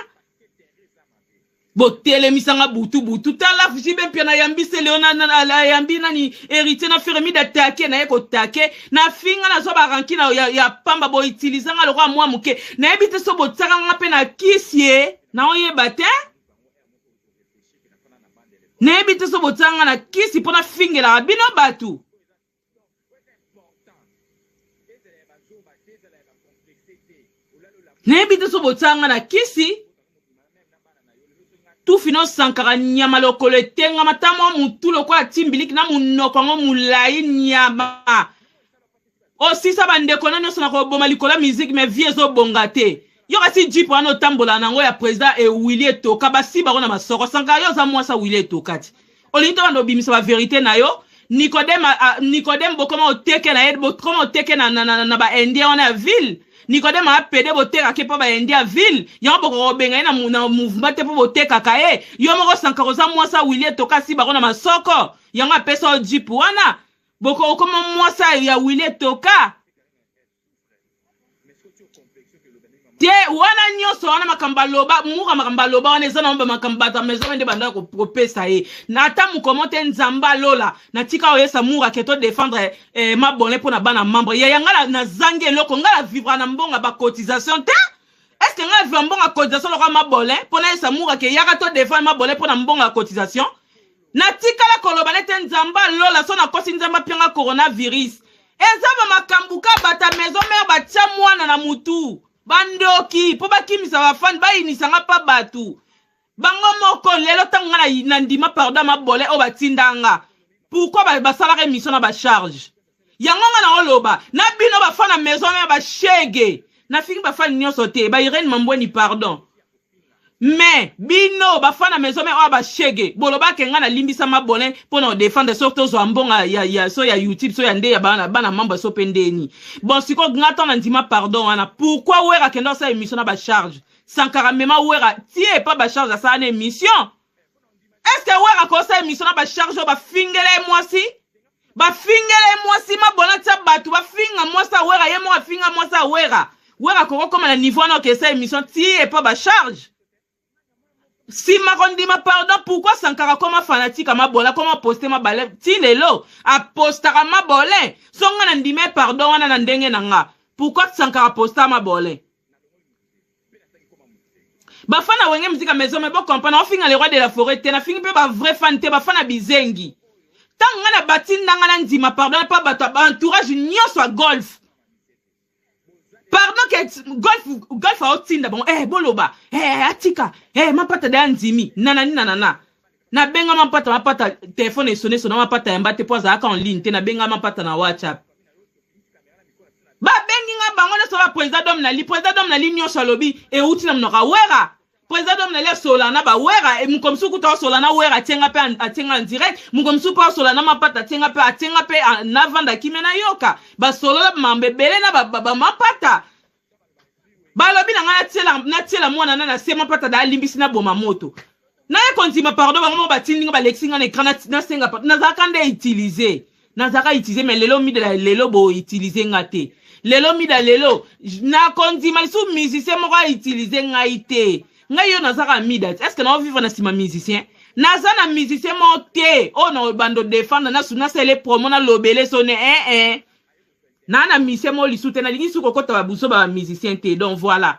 botelemisanga butu butu tala JB mpia nayambi sele yo nayambi nani héritier na fere mida take naye kotake nafinga nazwa baranki na ya pamba boutilisanga lokola mwa moke nayebi te so botiaka nga mpe na kisi ye naoyeba te nayebi te so botiaka nga na kisi mpo nafingelaka bino bato nayebi te so botiaka nga na kisi tufi no Sankara nyama lokolo etengama ta mwa mutu lokola timbiliki na monoko yango molai nyama osisa bandeko na nyonso na koboma likolo ya musique mais vie ezobonga te yo kasi jeep wana otambola nango ya président ewili etoka basi bango na masoko Sankara yo oza mwasi awili etoka ti olingi to banda obimisa bavérité na yo Nicodème Nicodème bokoma oteke na ye bokoma oteke na baindien wana ya ville Nicodème apede botekaka mpo baindien ya ville yango bokoka kobenga ye na mouvement te mpo botekaka ye yo moko Sankara oza mwasi awili etoka asi bango na masoko yango apesa yo jeep wana boko okoma mwasi ya wili etoka te wana nyonso wana makambo aloba muka makambo aloba wana eza nango bamakambo bato ya maison nde bandaka kopesa ye na ata mokomo te nzambe alola natika oyesa mura ke to défendre mabone mpo na bana membre yaya nga nazangi eloko nga na vivre na mbongo ya bacotisation te est ce que nga na vivre mbongo ya cotisation lokola mabole mpo nayesa mura ke yaka to défendre mabole mpo na mbongo ya cotisation natikala koloba nete nzambe alola so nakosi nzambe apianga coronavirus eza bamakambo ka bata maison mère batia mwana na mutu bandoki mpo bakimisa bafani bayinisanga mpa bato bango moko lelo ntango nga na ndima pardon mabole oyo batindanga pourquoi basalaka émission na bacharge. Yango nga na oloba na bino ba fan na maison mère ba shege. Na fingi ba fan nyonso te, ba Irène Mambweni pardon. Mais bino ba fan na maison mère oyo ba shege, boloba ke nga na limbisa mabolin pona o défendre soki tozwa mbonga ya, ya so ya YouTube so ya nde ya bana bana membre so pe ndeni. Bon siko nga tant na ndima pardon wana pourquoi Wera kenda osala émission na ba charge? Sankara mema Wera tie pas ba charge asala na émission. Est-ce que Wera kosala émission na ba charge oyo bafingela ye mwasi? Bafingela ye mwasi mabona tia bato bafinga mwasi ya Wera ye moko afinga mwasi ya Wera. Wera koko koma na niveau wana okesa émission tie pas ba charge. Sima kondima pardon pourquoi Sankara koma fanatique ya mabola koma poster mabale ti lelo apostaka mabolin so nga na ndime pardon wana na ndenge na nga pourquoi Sankara posta mabolin ba fan ya wenge musica maison mais bo comprendre ofinga le roi de la forêt te nafingi mpe ba vrai fan te ba fan ya bizengi ntango nga na batinda nga na ndima pardon pa bato ya entourage nyonso ya golf pardon ke golf golf aotinda bango eh boloba eh atika eh mapata da ndimi nanani nanana nabenga mapata mapata telefone esone esona mapata yamba te mpo azalaka en ligne te nabenga mapata na whatsapp babengi nga bango nyonso ba président dom nali président dom nali nyonso alobi euti na monoko ya wera président dom nali asola na bawera e, moko mosusu kuta asola na wera atienga mpe atienga en direct moko mosusu mpe asola na mapata atienga mpe atienga mpe navanda kimia nayoka basolola mambo ebele na bamapata balobi na ngai natiela mwana na na se mapata da alimbisi naboma moto naye kondima pardon bango moko batindi nga balekisi nga na écran nasenga nazalaka nde utiliser nazalaka utiliser mais lelo mida lelo bo utiliser nga te lelo mida lelo nakondima lisusu musicien moko autiliser ngai te ngai yo nazaka mida est ce que nao vivre na nsima musicien naza na musicien moko te oyo na bando defendre nasele promo nalobele sone eh, eh. Na na musicien moko lisusu te nalingi su kokota ba buzoba ba musicien te donc voilà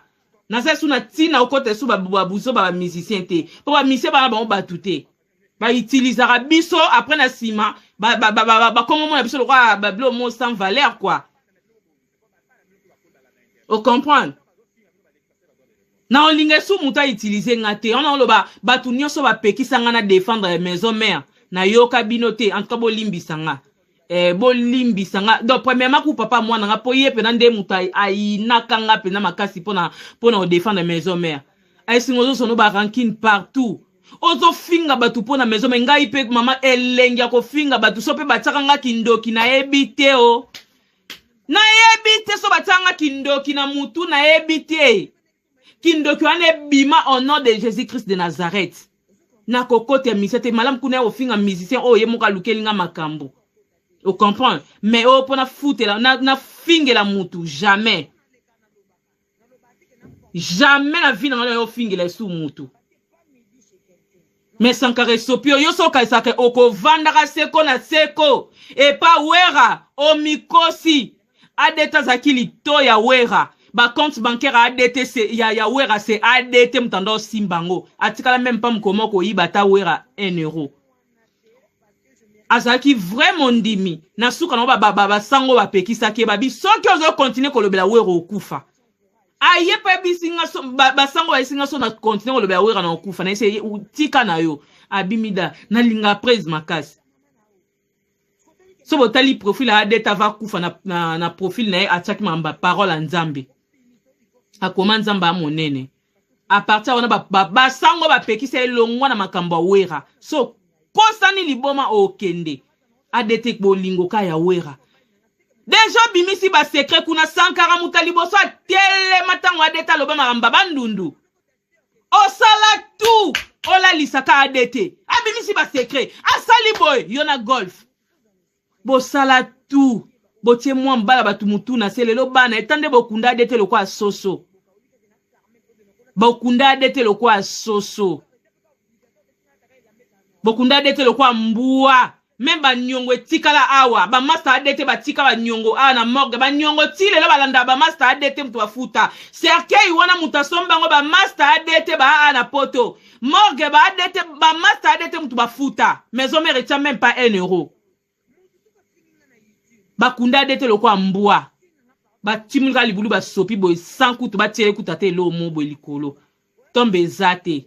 naza su na ntina okota su ba buzoba ba musicien te mpo ba musicien bana bango batu te ba utilisaka biso après na nsima bakongo mona biso lokola babilo mo sans valeur quoi o comprendre na olinga esu moto autilize nga te wana oloba bato nyonso bapekisa nga na défendre maison mère nayoka bino te en tout cas bolimbisa nga eh, bolimbisa nga donc premièrement ku papa mwana nga mpo ye mpena nde moto ayinaka nga mpena makasi mpona mpona kodefendre maison mère esinga ozosono barankine partout ozofinga bato mpo na maison me ngai mpe mama elengi ya kofinga bato so mpe batiaka nga kindoki nayebi te o nayebi te so batiaka nga kindoki na mutu nayebi te kindoki wana ebima au nom de jésus christ de nazareth nakokota musicien te malamu kuna ya kofinga musicien oyo ye moko alukeli nga makambo ocomprendre mais oyo mpo nafutela nafingela mutu jamais jamais na vie na nga nayo ofingela esu mutu mais sankara esopi yo yo so okanisaka okovandaka seko na seko epa wera omikosi adt azalaki lito ya wera ba compte bancaire adt se, ya, ya wera se adt moto anda osimba yango atikala meme pa mokolo moko koyiba ata wera 1 euro azalaki vrai mondimi na suka nango basango bapekisaki ye babi soki ozo continue kolobela wera okufa aye mpe ayebisi nga so basango bayebisi nga so na continue kolobela wera na okufa na yese tika na yo abimida nalinga prese makasi so botali profil ya adeta ava kufa na, na, na profil na ye atiaki makambo ya parole ya nzambe akoma nzambe ya monene a partir wana basango ba, ba bapekisa ye longwa na makambo ya wera so kosani liboma okende adt bolingo ka ya wera deja obimisi basekret kuna sankara moto ya liboso atelema ntango adt aloba makambo ya bandundu osala tout olalisaka adt abimisi basekret asali boye yo na golf bosala tout botie mwa mbala bato mutu na se lelo bana eta nde bokunda adt lokola soso bokunda adt lokola soso bokunda adt lokola mbwa me baniongo etikala awa bamasta adt batika baniongo awa na morgue baniongo ti lelo balandaka bamasta adt moto bafuta cercueil wana moto asomba yango bamasta adt baa na poto morgue ba adt bamasta adt moto bafuta maison mère etia même pas 1 euro bakunda adt lokola mbwa batimulika libulu basopi boye sans kutu batie ye kutu ata eloo mo boye likolo tombe eza te.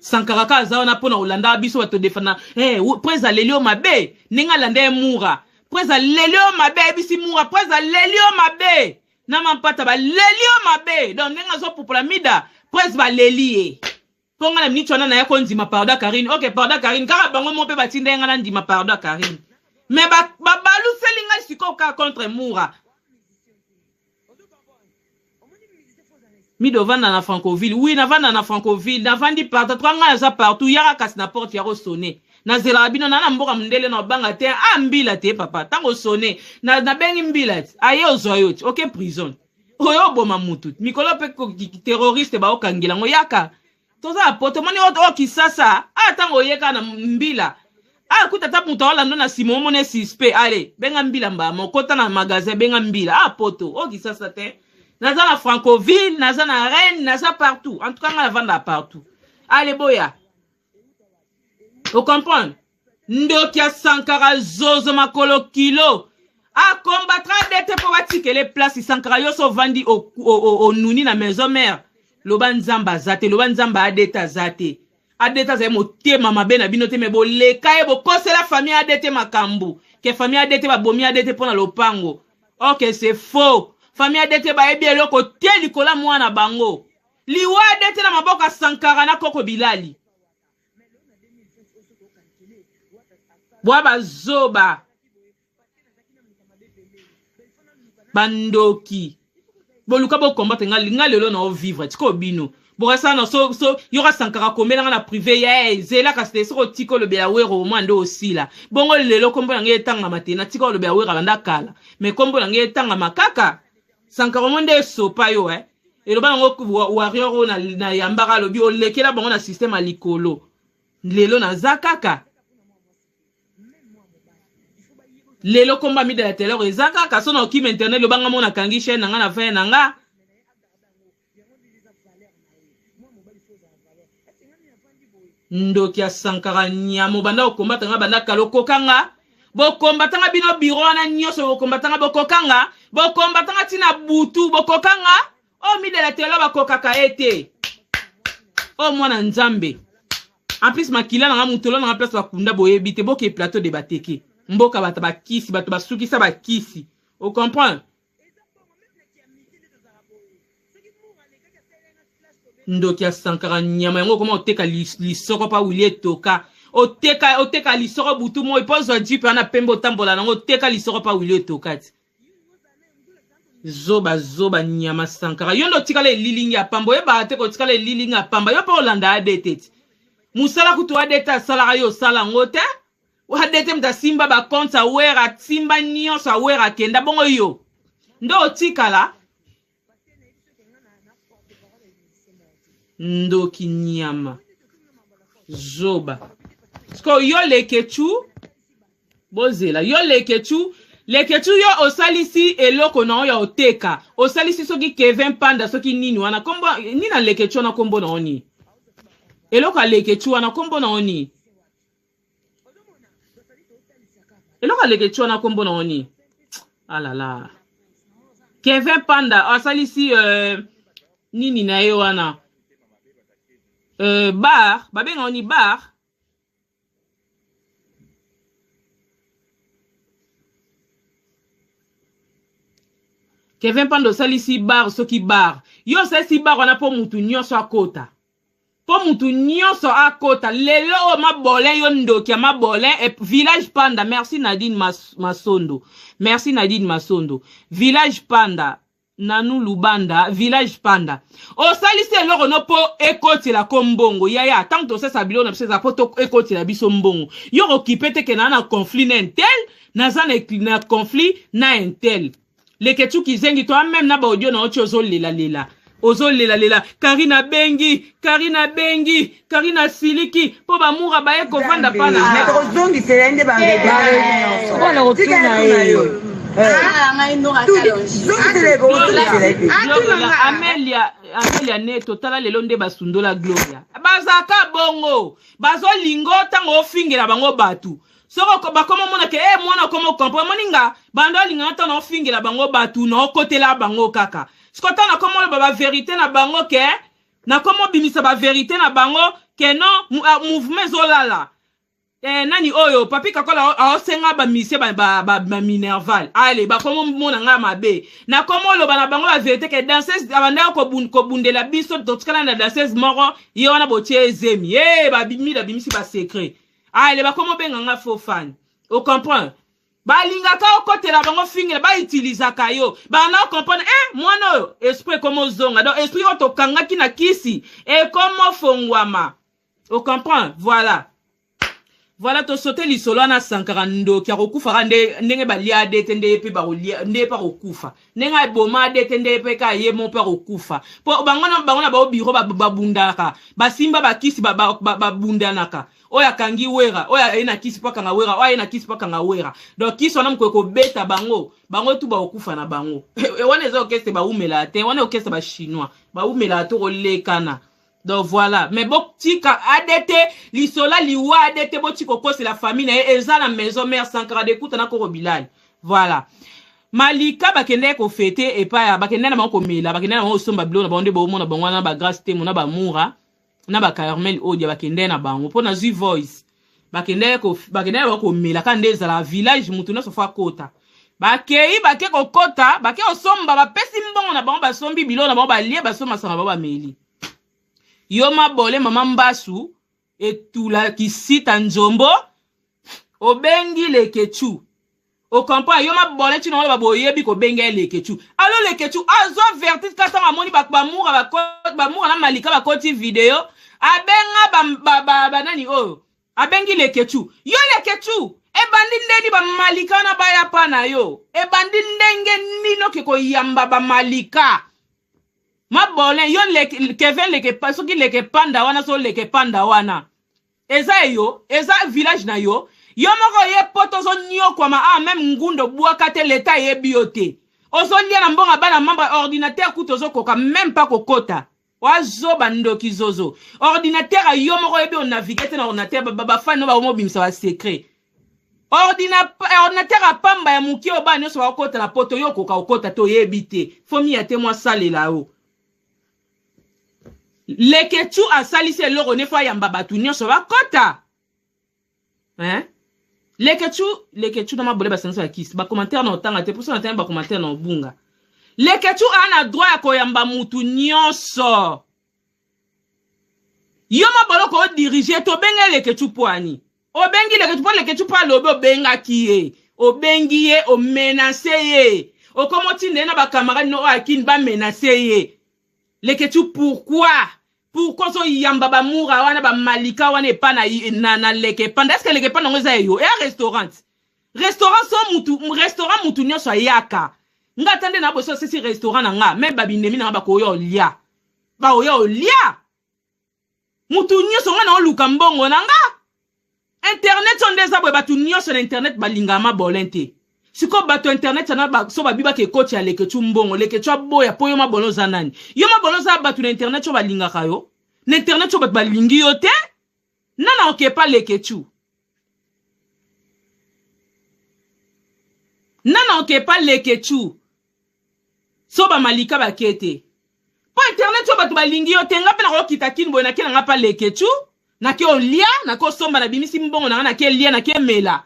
Sankara kaka aza wana pona kolanda biso bato defana. Eh, prez aleli yo mabe ndenge alanda ye mura. Prez aleli yo mabe ayebisi mura. Prez aleli yo mabe na mampata baleli yo mabe. Donc ndenge azopupola mida prez baleli ye. Mpo nga na miniti wana naya kondima pardon ya Karine. Ok, pardon ya Karine kaka bango moko mpe batinda ye nga nandima pardon ya Karine. Mais babaluseli ba ngai sikoyo kaka contre Mura. Mida ovanda na Francoville? Oui, navanda na Francoville, navandi partout. Toi ngai naza partout, yaka kasi na porte yako sonner. Nazelaka bino na na mboka mundele na obanga te. Ah mbila te papa, tango sonner na nabengi mbila ti. Aye ozwa yo ti. Ok prison. Oyo oboma mutu. Mikolo pe terroriste ba okangela ngo yaka. Toza na poto moni oyo Kisasa. Ah tango oyeka na mbila. Ah kuta ata mutu aolanda na sima omona suspect. Allez, benga mbila mbama. Okota na magasin benga mbila. Ah poto, oyo Kisasa te. Naza na Francoville, naza na Rennes, naza partout. En tout cas nga navanda partout. Allez boya. O comprendre? Ndoki ya Sankara zozo makolo kilo. A combattra dete po batikele place Sankara yo so vandi onuni na maison mère. Loba Nzambe aza te, loba Nzambe ADT aza te. ADT azali motema mabe na bino te mais boleka ye bokosela famille ADT makambu. Ke famille ADT babomi ADT mpo na lopango. Ok c'est faux. Famille ADT bayebi eloko te likolo ya mwana bango. Liwa ADT na maboko ya Sankara na Koko Bilali. Bwa bazoba. Bandoki. Boluka bo combattre nga nga lelo na vivre tiko bino. Bokasana na so so yoka Sankara komela nga na privé ya hey, zela kasi te soko tiko lobela wero mwa nde osila. Bongo lelo kombo na ngai etangama te na tika olobela wera banda kala. Mais kombo na ngai etangama kaka. Sankara mo nde esopa yo eh. Eloba nango warrior oyo na, na yambaka alobi olekela bango na système ya likolo. Lelo naza kaka. Lelo komba mida ya telor eza kaka so na okima internet loba nga mona kangi chaîne na nga na fin na nga. Ndoki ya Sankara nyama obanda kokombata nga banda kala okoka nga bokombata nga bino biro wana nyonso bokombata nga bokoka nga bokombata nga ntina butu bokoka nga oyo oh, midela telo bakokaka ye te oyo oh, mwana nzambe en plus makila na nga motolo na nga place bakunda boyebi te boke plateau de bateke mboka bato bakisi bato basukisa bakisi ocomprendre Ndoki ya sankara nyama yango okoma oteka lisoko pa wili etoka oteka oteka lisoko butu moi po ozwa jipe wana pembe otambola nango oteka lisoko pa wili etoka ti zoba zoba nyama sankara yo nde otikala elilingi ya pamba oyebaka te kotikala elilingi ya pamba yo mpe olanda adt ti mosala kutu adt asalaka yo osala yango te Adt moto asimba ba compte ya wera asimba nyonso ya wera akenda bongo yo nde otikala ndoki nyama zoba sikoyo yo leketchu bozela yo leketchu leketchu yo osalisi eloko na yo ya oteka osalisi soki kevin panda soki nini wana kombo nini na leketchu wana kombo na yo nini eloko ya leketchu wana kombo na yo nini eloko aleke wana nkombo na ngo nini alala ah kevin panda asalisi nini na ye wana bar babenga ni bar kevin panda osalisi bar soki bar yo osalisi bar wana mpo mutu nyonso akota Po mutu nionso akota lelo oyo mabolin yo ndoki ya mabolin et village panda merci Nadine mas, masondo merci Nadine masondo village panda nanu lubanda village panda osalisi eloko no po ekotela ko mbongo yaya ntango tosalisa biloko na biso eza po to ekotela biso mbongo yo kokipe te ke naa na conflit na intel naza na, na conflit na intel Leketchou kizengi toi meme na ba audio na oti ozo lela lela ozo lela lela Karine abengi Karine abengi Karine asiliki po ba mura baye kovanda pa na mais kozongisela ye nde ba Mpona tika kotuna ye ye. Zongisela ye kozongisela ye Gloria Amelia Amelia Neto tala lelo nde basundola Gloria bazalaka bongo bazolingo ntango ofingela bango batu Soko bakoma omona ke eh mwana okoma ocomprendre omoni nga banda olinga nga ntango naofingela bango bato naokotela bango kaka siko ntango nakoma oloba baverité na bango ke nakoma obimisa baverité na bango ke non ah, mouvement ezolala eh, nani oyo papi kakola aosenga bamisie baminerval ba, ba, ale bakomo mona ngai mabe nakomo oloba na bango baverité ke danseuse abandaka kobundela biso totikala na danseuse moko ye wana botie ezemi ye babimida bimisi basecret ale bakomo benga nga faux fan ocomprendre balingaka okotela bango fingela bautilisaka yo banda ocomprendre eh, mwana oyo esprit ekoma ozonga donc esprit oyo tokangaki na kisi ekoma ofongwama ocomprendre. Voilà, voilà, tosote lisolo wana. Sankara ndoki akokufaka nde ndenge balia ade te, nde ye mpe bakolia, nde ye mpe akokufa ndenge aboma ade te, nde ye mpe ka ye mo mpe akokufa. Mpo bango na bango na bao biro babundaka, basimba bakisi, babundanaka. Oyo akangi Wera, oyo aye na kisi mpo akanga Wera, oyo aye na kisi mpo akanga Wera. Donc kisi wana moko ekobeta bango, bango tu bakokufa na bango. Wana eza orchestre bawumelaka te, wana orchestre bachinois bawumelaka te kolekana. Donc voilà, mais botika ADT lisola liwa ADT, botika kokosela famille na ye eza na maison mère. Sankara dekuta na Koko Bilali. Voilà, Malika bakendaki kofete epai, bakendaki na bango komela, bakendaki na bango kosomba biloko na bango. Nde bomona bango wana, bagrace Temo na bamura na bacarmel odia, bakendaki na bango mpo nazwi voice. Bakendaki na bango komela kaka nde ezala village, mutu nyonso fo akota. Bakei, bake kokota, bake kosomba, bapesi mbongo na bango, basombi biloko na bango, balie, basomba masanga bango, bameli. Yo mabole mama mbasu etula kisita nzombo, obengi Lekechu, ocomprendre? Yo mabole ntina wana boyebi kobenga ye Lekechu. Alo Lekechu azwa vertige kaka ntango amoni bamura, bamura na Malika bakoti video. Abenga banani oyo abengi Lekechu. Yo Lekechu, ebandi ndeni bamalika wana baya pa na yo? Ebandi ndenge nini oke koyamba bamalika? Mabolin, yo leke, Kevin leke, soki leke panda wana, so leke panda wana eza eyo, eza village na yo. Yo moko ye poto ozoniokwama a même ngundo bwaka te, leta eyebi yo te, ozolia na mbongo bana membre. Ordinateur kutu ozokoka même pas kokota, wazoba ndoki zozo. Ordinateur yo moko oyebi onavigue te na ordinateur, bafani no bakomobimisa basecret. Ordinateur apamba ya moke oyo bana nyonso bakokota na poto, yo okoka kokota te, oyebi te. Fomi ya te, mwa salela yo. Leketu asalisi eloko ne fo ayamba bato nyonso bakota, hein? Leketu, Leketu na mabole basangisi bakisi. Bacommentaire na otanga te, mposo na tanga bacommentaire na obunga. Leketu aa na droit ya koyamba mutu nyonso. Yo maboloko odirige, tobenga Leketu mpo ani obengi Leketu? Mpo Leketu mpo alobi obengaki ye, obengi ye, omenace ye, okoma otinda ye na bacamarade no oyo akini bamenace ye. Leketu, pourquoi, pourquoi ozoyamba bamura wana, bamalika wana epa na leke panda? Est-ce leke panda yango eza eyo eya restaurant? Restaurant so mutu, restaurant mutu nyonso ayaka. Nga ata nde na boso asesi restaurant na nga, me babinemi na nga bakoya olia, baoya olia mutu nyonso. Nga na oluka mbongo na nga internet oyo nde eza boye. Bato nyonso na internet balingaka mabolin te. Sikoyo bato ya internet yana so babi baka ekoti ya Leketu mbongo, Leketu aboya. Mpo yo mabolin oza nani? Yo mabolin oza bato na internet oyo balingaka yo na internet oyo bato balingi yo te. Nana okepa Leketu, nana okepa Leketu so bamalika bake te, mpo internet oyo bato balingi yo te. Nga mpe nakokita kini boye, nake na nga mpa Leketu, nake olia, nake osomba, nabimisi mbongo na nga, nake lia, nake mela.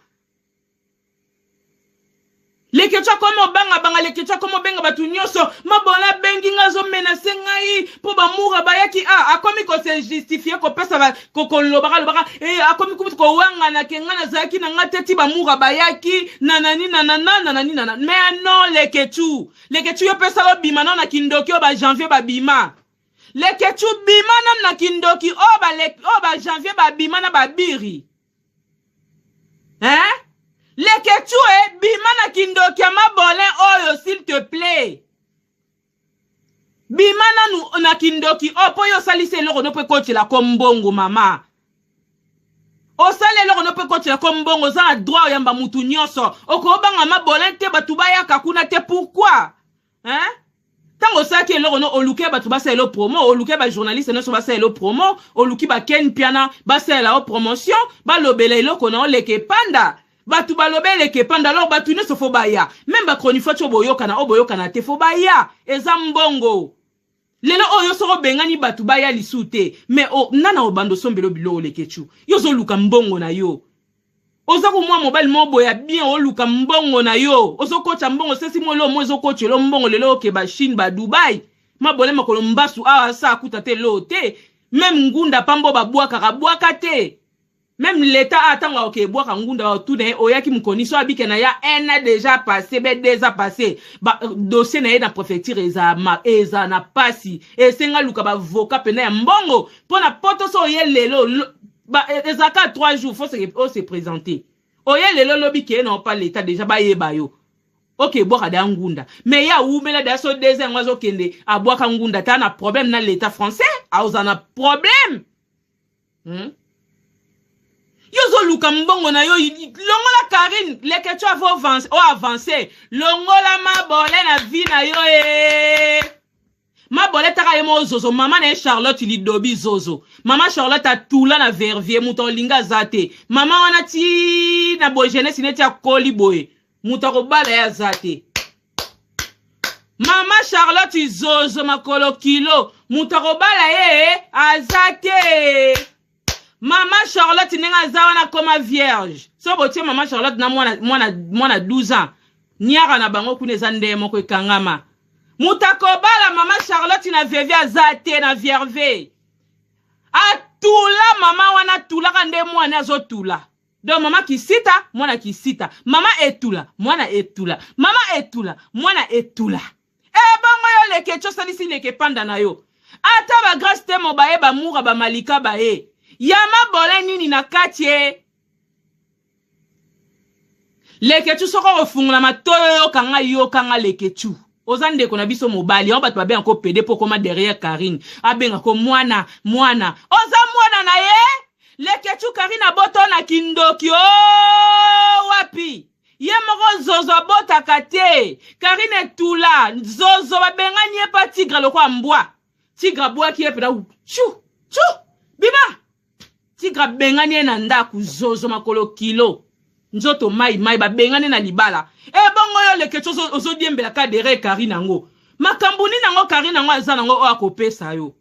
Leketu akoma obangabanga, Leketu akoma obenga bato nyonso. Mabola abengi nga, azomenace ngai mpo bamura bayaki. A akomi kose justifie, kopesa kolobaka lobaka, e, akomi kutu kowangana ke ngai nazalaki na nga te ti bamura bayaki nanani nanana nanani nana. Mais non, Leketu, Leketu, yo pesala obima nano na kindoki oyo bajanvier babima. Leketu, bima nano na kindoki oyo bajanvier babima na babiri, hein? Leketu e bima na kindoki ya mabolin oyo, s'il te plaît, bima nanu na kindoki oyo, mpo yo osalisi eloko no mpo ekotela ko mbongo. Mama, osali eloko no mpo ekotela ko mbongo. Oza na droit oyamba mutu nyonso, okobanga mabolin te, bato bayaka kuna te. Pourquoi, hein? Ntango osalaki eloko no, oluki bato basalela yo promo, oluki bajournaliste nyonso basalela yo promo, oluki baken piana basalela yo promotion, balobela eloko na oleka epanda. Bato baloba eleka epanda, alors bato nyonso fo baya, même bachroniqueurs ti oyo boyokana, oyo boyokana te, fo baya. Eza mbongo. Lelo oyo soki obengani batu baya lisusu te mais o nani akobanda osombela yo biloko leketshou yo ozoluka mbongo na yo oza ko mwa mobali moko boye ya bien oluka mbongo na yo ozokotya mbongo sesi mwa eloko moko ezokotyela yo mbongo lelo oke ba Chine ba Dubai mabole makolo mbasu awa asa akuta te eloko te meme ngunda pamba oyo babwakaka abwaka te Meme l'etat a tango akoke ebwaka ngunda ba tuna ye oyaki mukoni so abike na ya un an dejà passe be deux ans passe ba dossier na ye na prefecture eza ma eza na pasi esenga luka ba avocat pena ya mbongo pona poto so oye lelo ba eza ka 3 jours faut se o se présenter oye lelo lobi ke na pa l'etat dejà bayeba yo ok ebwaka deya ngunda mais ye awumela deya so deux ans yango azokende abwaka ngunda ta na problème na l'etat français aoza na problème Yo ozoluka mbongo na yo longola Carine leketshou avo avance o avance longola mabole na vie na yo ee mabole taka ye moko zozo mama na ye Charlotte lidobi zozo mama Charlotte atula na vervier moto akolinga aza te mama wana ti na boye jeunesse neti akoli boye moto akobala ye aza te mama Charlotte zozo makolo kilo moto akobala ye aza te mama Charlotte ndenge aza wana akoma vierge so botie mama Charlotte na mwana, mwana, mwana 12 ans niara na bango kuna eza ndenge moko ekangama moto akobala mama Charlotte na veve aza te na vierve atula mama wana atulaka nde mwana azotula Donc mama kisita mwana kisita mama etula mwana etula mama etula mwana etula ebongo eh, yo leke tso osalisi leke panda na yo ata ba grace temo baye ba mura ba malika baye ya mabole nini na kati e leketchu soki okofungola matoyo yoka nga yoka nga leketchu oza ndeko na biso mobali yango bato babenga ko pede mpo okoma derrière Carine abenga ko mwana mwana oza mwana na ye Leketchou Carine abota na kindoki ooh wapi ye moko zozo abotaka te Carine etula zozo babengani ye pa tigre lokola mbwa tigre abwaki ye pena chu chu bima tigre abengani ye na ndako zozo makolo kilo nzoto mai mai babengani na libala ebongo yo leketchou ozodiembela ka derrière Carine yango makambo nini yango Carine yango aza nango oyo akopesa yo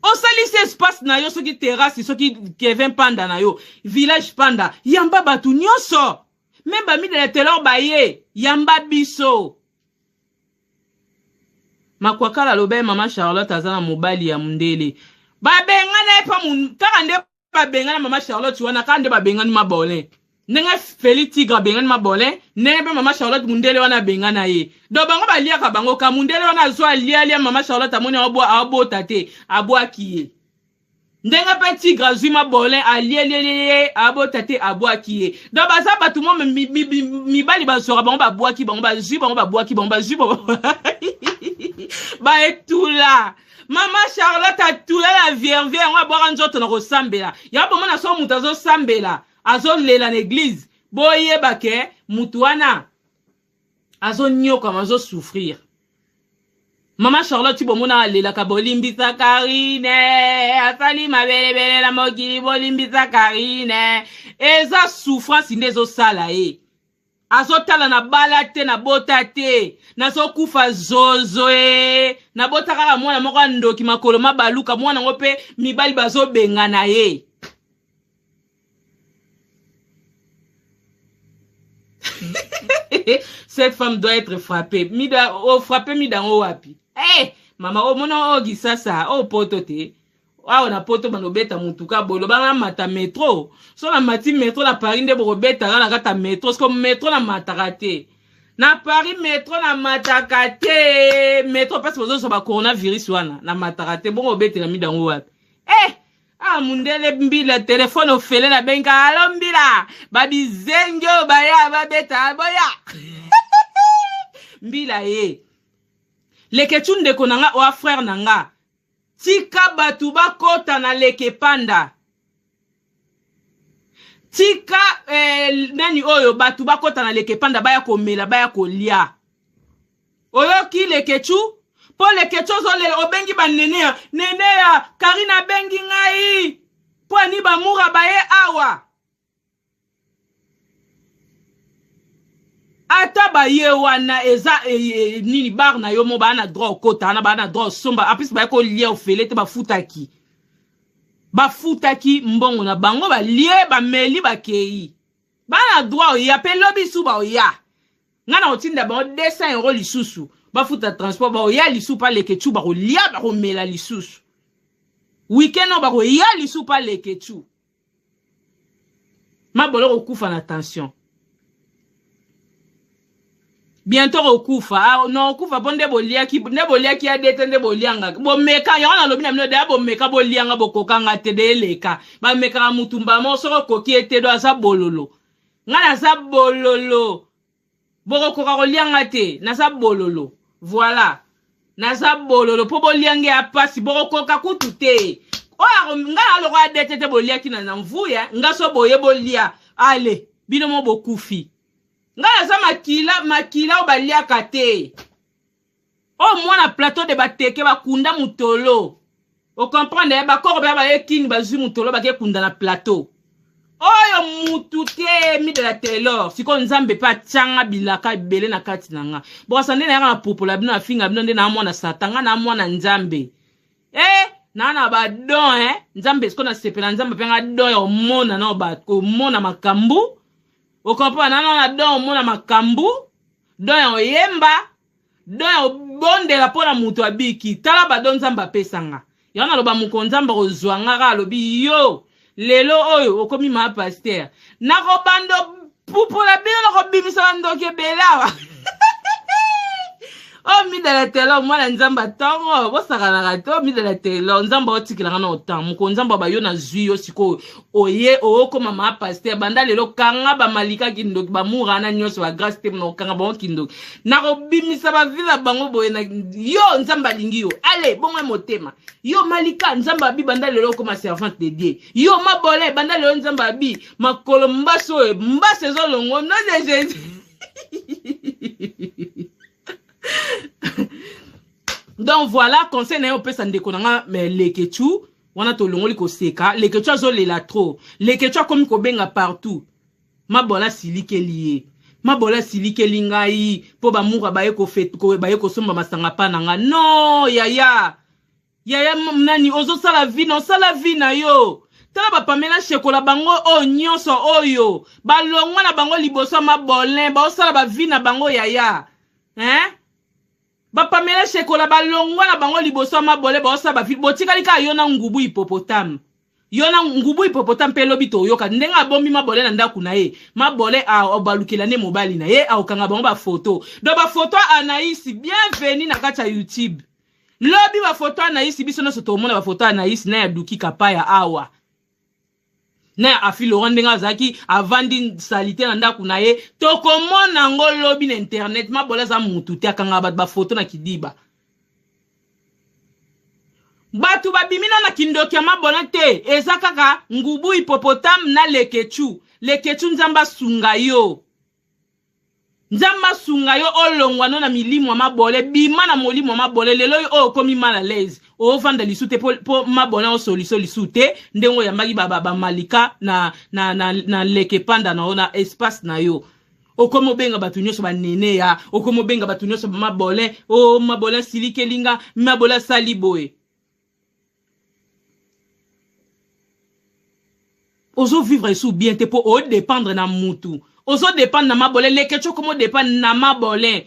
osalisi espace na yo soki terrasse soki Kevin Panda na yo village Panda yamba bato nyonso me bamidele telor baye yamba biso makwakala aloba ye mama Charlotte aza na mobali ya mundele babengana ye pa kaka nde babengana mama Charlotte wana kaka nde babengani mabolin ndenge Feli Tigre abengani mabolin ndenge mpe mama Charlotte mundele wana abengana ye donc bango baliaka bango ka mundele wana azwa alialia mama Charlotte amoni abota te abwaki ye ndenge mpe Tigre azwi mabolin alielielie abota te abwaki ye donc baza bato mo mibali bazwaka bango babwaki bango bazwi bango babwaki bango bazwi bango baetula Mama Charlotte atula na vierve yango abwaka nzoto na kosambela. Yango bomona so moto azosambela, azolela na eglise, boyeba ke moto wana azonyokama, azosouffrir. Mama Charlotte bomona alelaka bolimbisa Karine, asali mabelebele na mokili bolimbisa Karine. Eza souffrance nde ezosala ye. Azotala na bala te na bota te nazokufa zozo ee nabota kaka mwana moko ya ndoki makolo mabaluka mwana yango mpe mibali bazobengana ye cette femme doit être frappée mida o frappe mida yango wapi hey, eh, mama omona oyo kisasa oyo poto te awa na poto bando beta mutuka boye loba na mata metro so na mati metro na Paris nde bokobeta nga na kati ya metro siko metro na mataka te na Paris metro na mataka te metro mpasi bozozwa ba coronavirus wana na mataka te bongo obetela mida yango wapi eh ah mundele mbila telefone ofele na benga alo mbila babizengi oyo baya babeta boya mbila ye leketchu ndeko na nga oa frère na nga Tika batu bakota na leke panda. Tika eh, nani oyo batu bakota na leke panda baya komela baya kolia. Oyoki lekechu? Po lekechu ozolela obengi ba neneya. Neneya, Karina abengi ngai. Po ani ba mura baye awa. Ata baye wana eza e, e, nini bar na yo mo baa na droit okota wana baa na droit osomba apesi baye kolia ofele te bafutaki bafutaki mbongo na bango balie bameli bakei baa na droit oya mpe lobi su baoya ngai na kotinda bango 200 euro lisusu bafuta transport baoya lisusu pa leketchu bakolia bakomela lisusu weekend oyo bakoya lisusu pa leketchu Mabolo kokufa na tension. Bientôt kokufa. Ah, non okufa po nde boliaki nde boliaki ya dete nde bolianga. Bomeka yango nalobi na bino deya bomeka bolianga bokokanga te de eleka. Bamekaka mutu mbala moko soki okoki ye te do aza bololo. Nga naza bololo. Bokokoka kolia nga te naza bololo voila naza bololo po bolia nge ya pasi bokokoka kutu te oyo nga na lokola dete te boliaki na na mvuya nga so boye bolia ale bino mo bokufi nga naza makila makila oyo baliaka te Oyo mwana plateau de bateke bakunda mutolo o comprendre eh, bakoko baya baye kin bazwi mutolo bake kunda na plateau oyo mutu te mi de la taylor sikoyo nzambe mpe atyanga bilaka ebele na kati na nga bokasa nde nayaka na pupola bino afinga bino nde naa mwana satan nga naa mwana nzambe eh naa na badon eh nzambe sikoyo nasepela nzambe mpe nga don ya omona na komona makambo okomprendre naa na don omona makambo don ya oyemba Don ya obondela mpo na moto abiki. Tala ba don Nzambe apesa nga. Yango naloba mokolo Nzambe akozwa nga kaka alobi yo lelo oyo okomi ma pasteur. Nakobanda pupola bino nakobimisa bandoki ebele awa. Oh midala telo mwana Nzambe atongo bosakanaka te oh midala telo Nzambe aotikela nga na otan mokolo Nzambe aba yo nazwi yo sikoyo oye okoma ma pasteur banda lelo kanga ba malika kindoki ba mura na nyonso ba grace te na okanga bango kindoki nakobimisa ba vie na bango boye na yo nzambe alingi yo ale bongo motema yo malika nzambe abi banda lelo okoma servante de Dieu yo mabole banda lelo nzambe abi makolo mbaso oyo mbaso ezolongo no de Jésus donc voilà conseil na ye opesa ndeko na nga leketchou Wana tolongoli koseka, Leketchou azo lela trop. Leketchou akomi kobenga partout. Mabola asilikeli ye. Mabola asilikeli ngai po ba mura baye ko fete ko baye kosomba masanga pa na nga. Non yaya. Yaya nani ozo sala vie na osala vie na yo. Tala ba Pamela Shekola bango oyo nyonso oyo balongwa na bango liboso ya mabolin baosala ba vie na bango yaya. Hein? Ba Pamela Shekola ba longwa na bango liboso ya mabole baosala ba film botikali kaka yo na ngubu hippopotame yo na ngubu hippopotame mpe lobi toyoka ndenge abombi mabole na ndako na ye mabole abalukela nde mobali na ye akokanga bango ba photo donc ba photo ya Anaïs bienvenue na kati ya YouTube lobi ba photo ya Anaïs biso nyonso tomona ba photo ya Anaïs na ya Duki Kapaya awa na ya Afi Laurent ndenge azalaki avandi salite na ndako na ye tokomona yango lobi na internet mabola aza mutu te akangaka bato bafoto na kidiba bato babimi na na kindoki ya mabola te eza kaka ngubu hippopotame na leketchu leketchu nzambe asunga yo Nzambe asunga yo olongwa no na milimo ya mabole bima na molimo ya mabole lelo oyo okomi mal à l'aise ovanda lisu te po, po mabole yango solution lisu te ndenge oyambaki ba, ba, ba malika na, na, na, na leke panda na yo na espace na yo okomi obenga bato nyonso banene ya okomi obenga bato nyonso bamabole o oh, mabole asilikeli nga mabole asali boye ozo vivre esu bien te po o dépendre na mutu ozo dépendre na mabole leketcho komo dépendre na mabole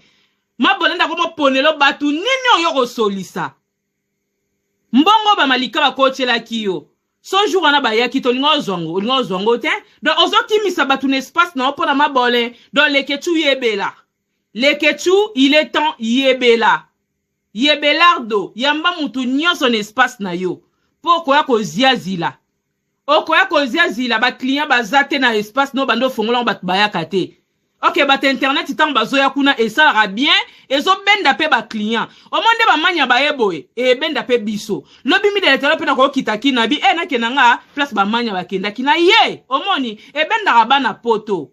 mabole nde akomo ponelo batu nini oyo kosolisa mbongo ba malika bakotielaki yo so jour wana bayaki te olinga ozwa ngo olinga ozwa ngo te donc ozokimisa bato na espace na yo mpo na mabole donc leketchou yebela leketchou il est temps yebela Ye Belardo yamba mutu nionso na espace na yo po okoya koziazila okoya koziazila ba client baza te na espace no banda ofongola ngo batu bayaka te ok bato internet ntango bazoya kuna esalaka bien ezobenda mpe ba client omoni nde bamanya baye boye ebenda mpe biso lobi mideletelo mpe nakokita kina bi e nakenda nga place bamanya bakendaki na ye omoni ebendaka bana poto.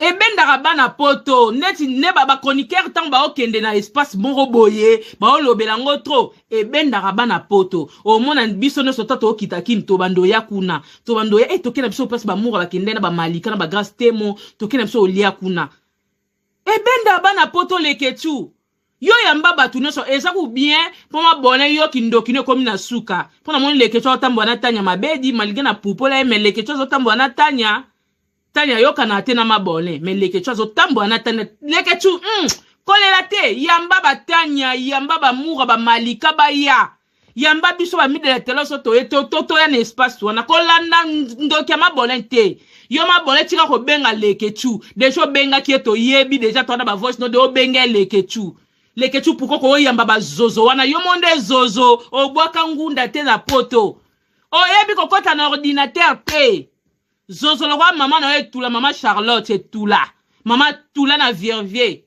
Ebendaka bana poto neti nde ba chroniqueur ntango baokende na espace moko boye baolobela yango trop, ebendaka bana poto. Omona biso nyonso ta tookita kini, tobanda oya kuna, tobanda oya toke na biso place bamoura bakende na bamalika na bagrace temo, toke na biso olia kuna. Ebendaka bana poto. Leketu, yo yamba bato nyonso, eza ku bien mpo mabone yo kindoki no ekomi na suka. Mpo namoni Leketu azotambola na Tanya Mabedi, malgré na pupola ye, mais Leketu azotambola na Tanya. Tanya ayokana te na mabone, mais Leketu azotambola na Tanya. Leketu, kolela te, yamba batanya, yamba bamura, bamalika baya, yamba biso bamidele telo so toye toya na espace wana. Kolanda ndoki ya mabole te. Yo mabole, tika kobenga Leketu. Déjà obengaki ye, toyebi déjà, towana bavoice note obenga ye Leketu. Leketu, pourquoi koyamba bazozo wana? Yo mo nde zozo, obwaka ngunda te na poto, oyebi kokɔta na ordinateur te. Zozo lokwa mama na yo etula, mama Charlotte etula, mama tula na Vervier,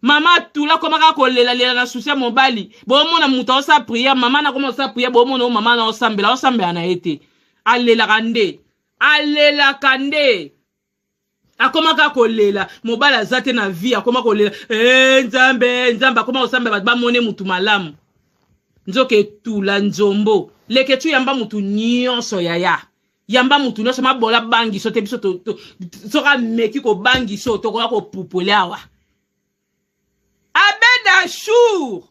mama tula komaka kolelalela na susi ya mobali. Bomona moto aosala prière, mama na koma osala prière, bomona o mama na osambela, osambela na ye te, alelaka nde, alelaka nde, akomaka kolela. Mobali aza te na vie, akoma kolela e, Nzambe, Nzambe, akoma kosambela bato bamone mutu malamu. Nzoka etula nzombo. Leketu, yamba mutu nyonso, yaya, yamba mutu nyonso. Mabola bangiso te, biso soki ameki kobangiso, tokoka kopupwele awa. Abeda Shur,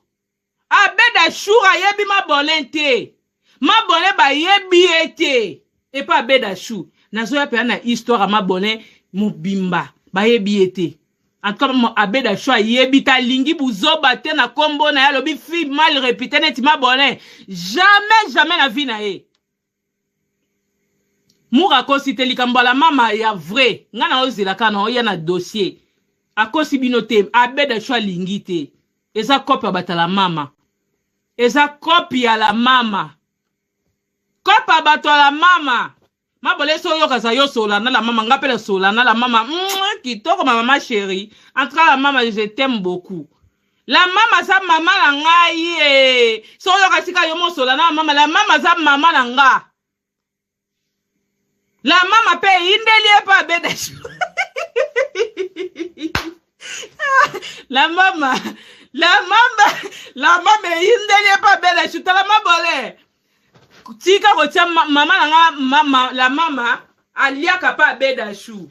Abeda Shur ayebi mabolin te, mabolin bayebi ye te epa Abeda Shur. Nazoya mpenza na histoire ya mabolin mobimba, bayebi ye te. En tout cas, Abeda Shur ayebi te, alingi buzoba te na nkombo na ye. Alobi fille mal réputée neti mabolin, jamais, jamais na vie na ye. Mura akosi te, likambo ala mama ya vrai, ngai na ozela kaka na oya na dossier. Akosi bino te, Abeda Shu alingi te. Eza kope ya bato ya la mama, eza kope ya la mama, kope ya bato ya la mama. Mabole so oyoka za yo sola na la mama, nga mpe na sola na la mama. Kitoko ma mama chérie. En tout cas, la mama, je t'aime beaucoup. La mama aza mama na ngai ye. So oyoka sika yo mosola na mama, la mama aza mama na nga. La mama mpe eyindeli ye mpe Abeda. La mama, la mama, la mama eyindeli ye mpe Abeda. Tala mabole, tika kotia mama na nga. Mama, la mama aliaka mpe Abeda Shu.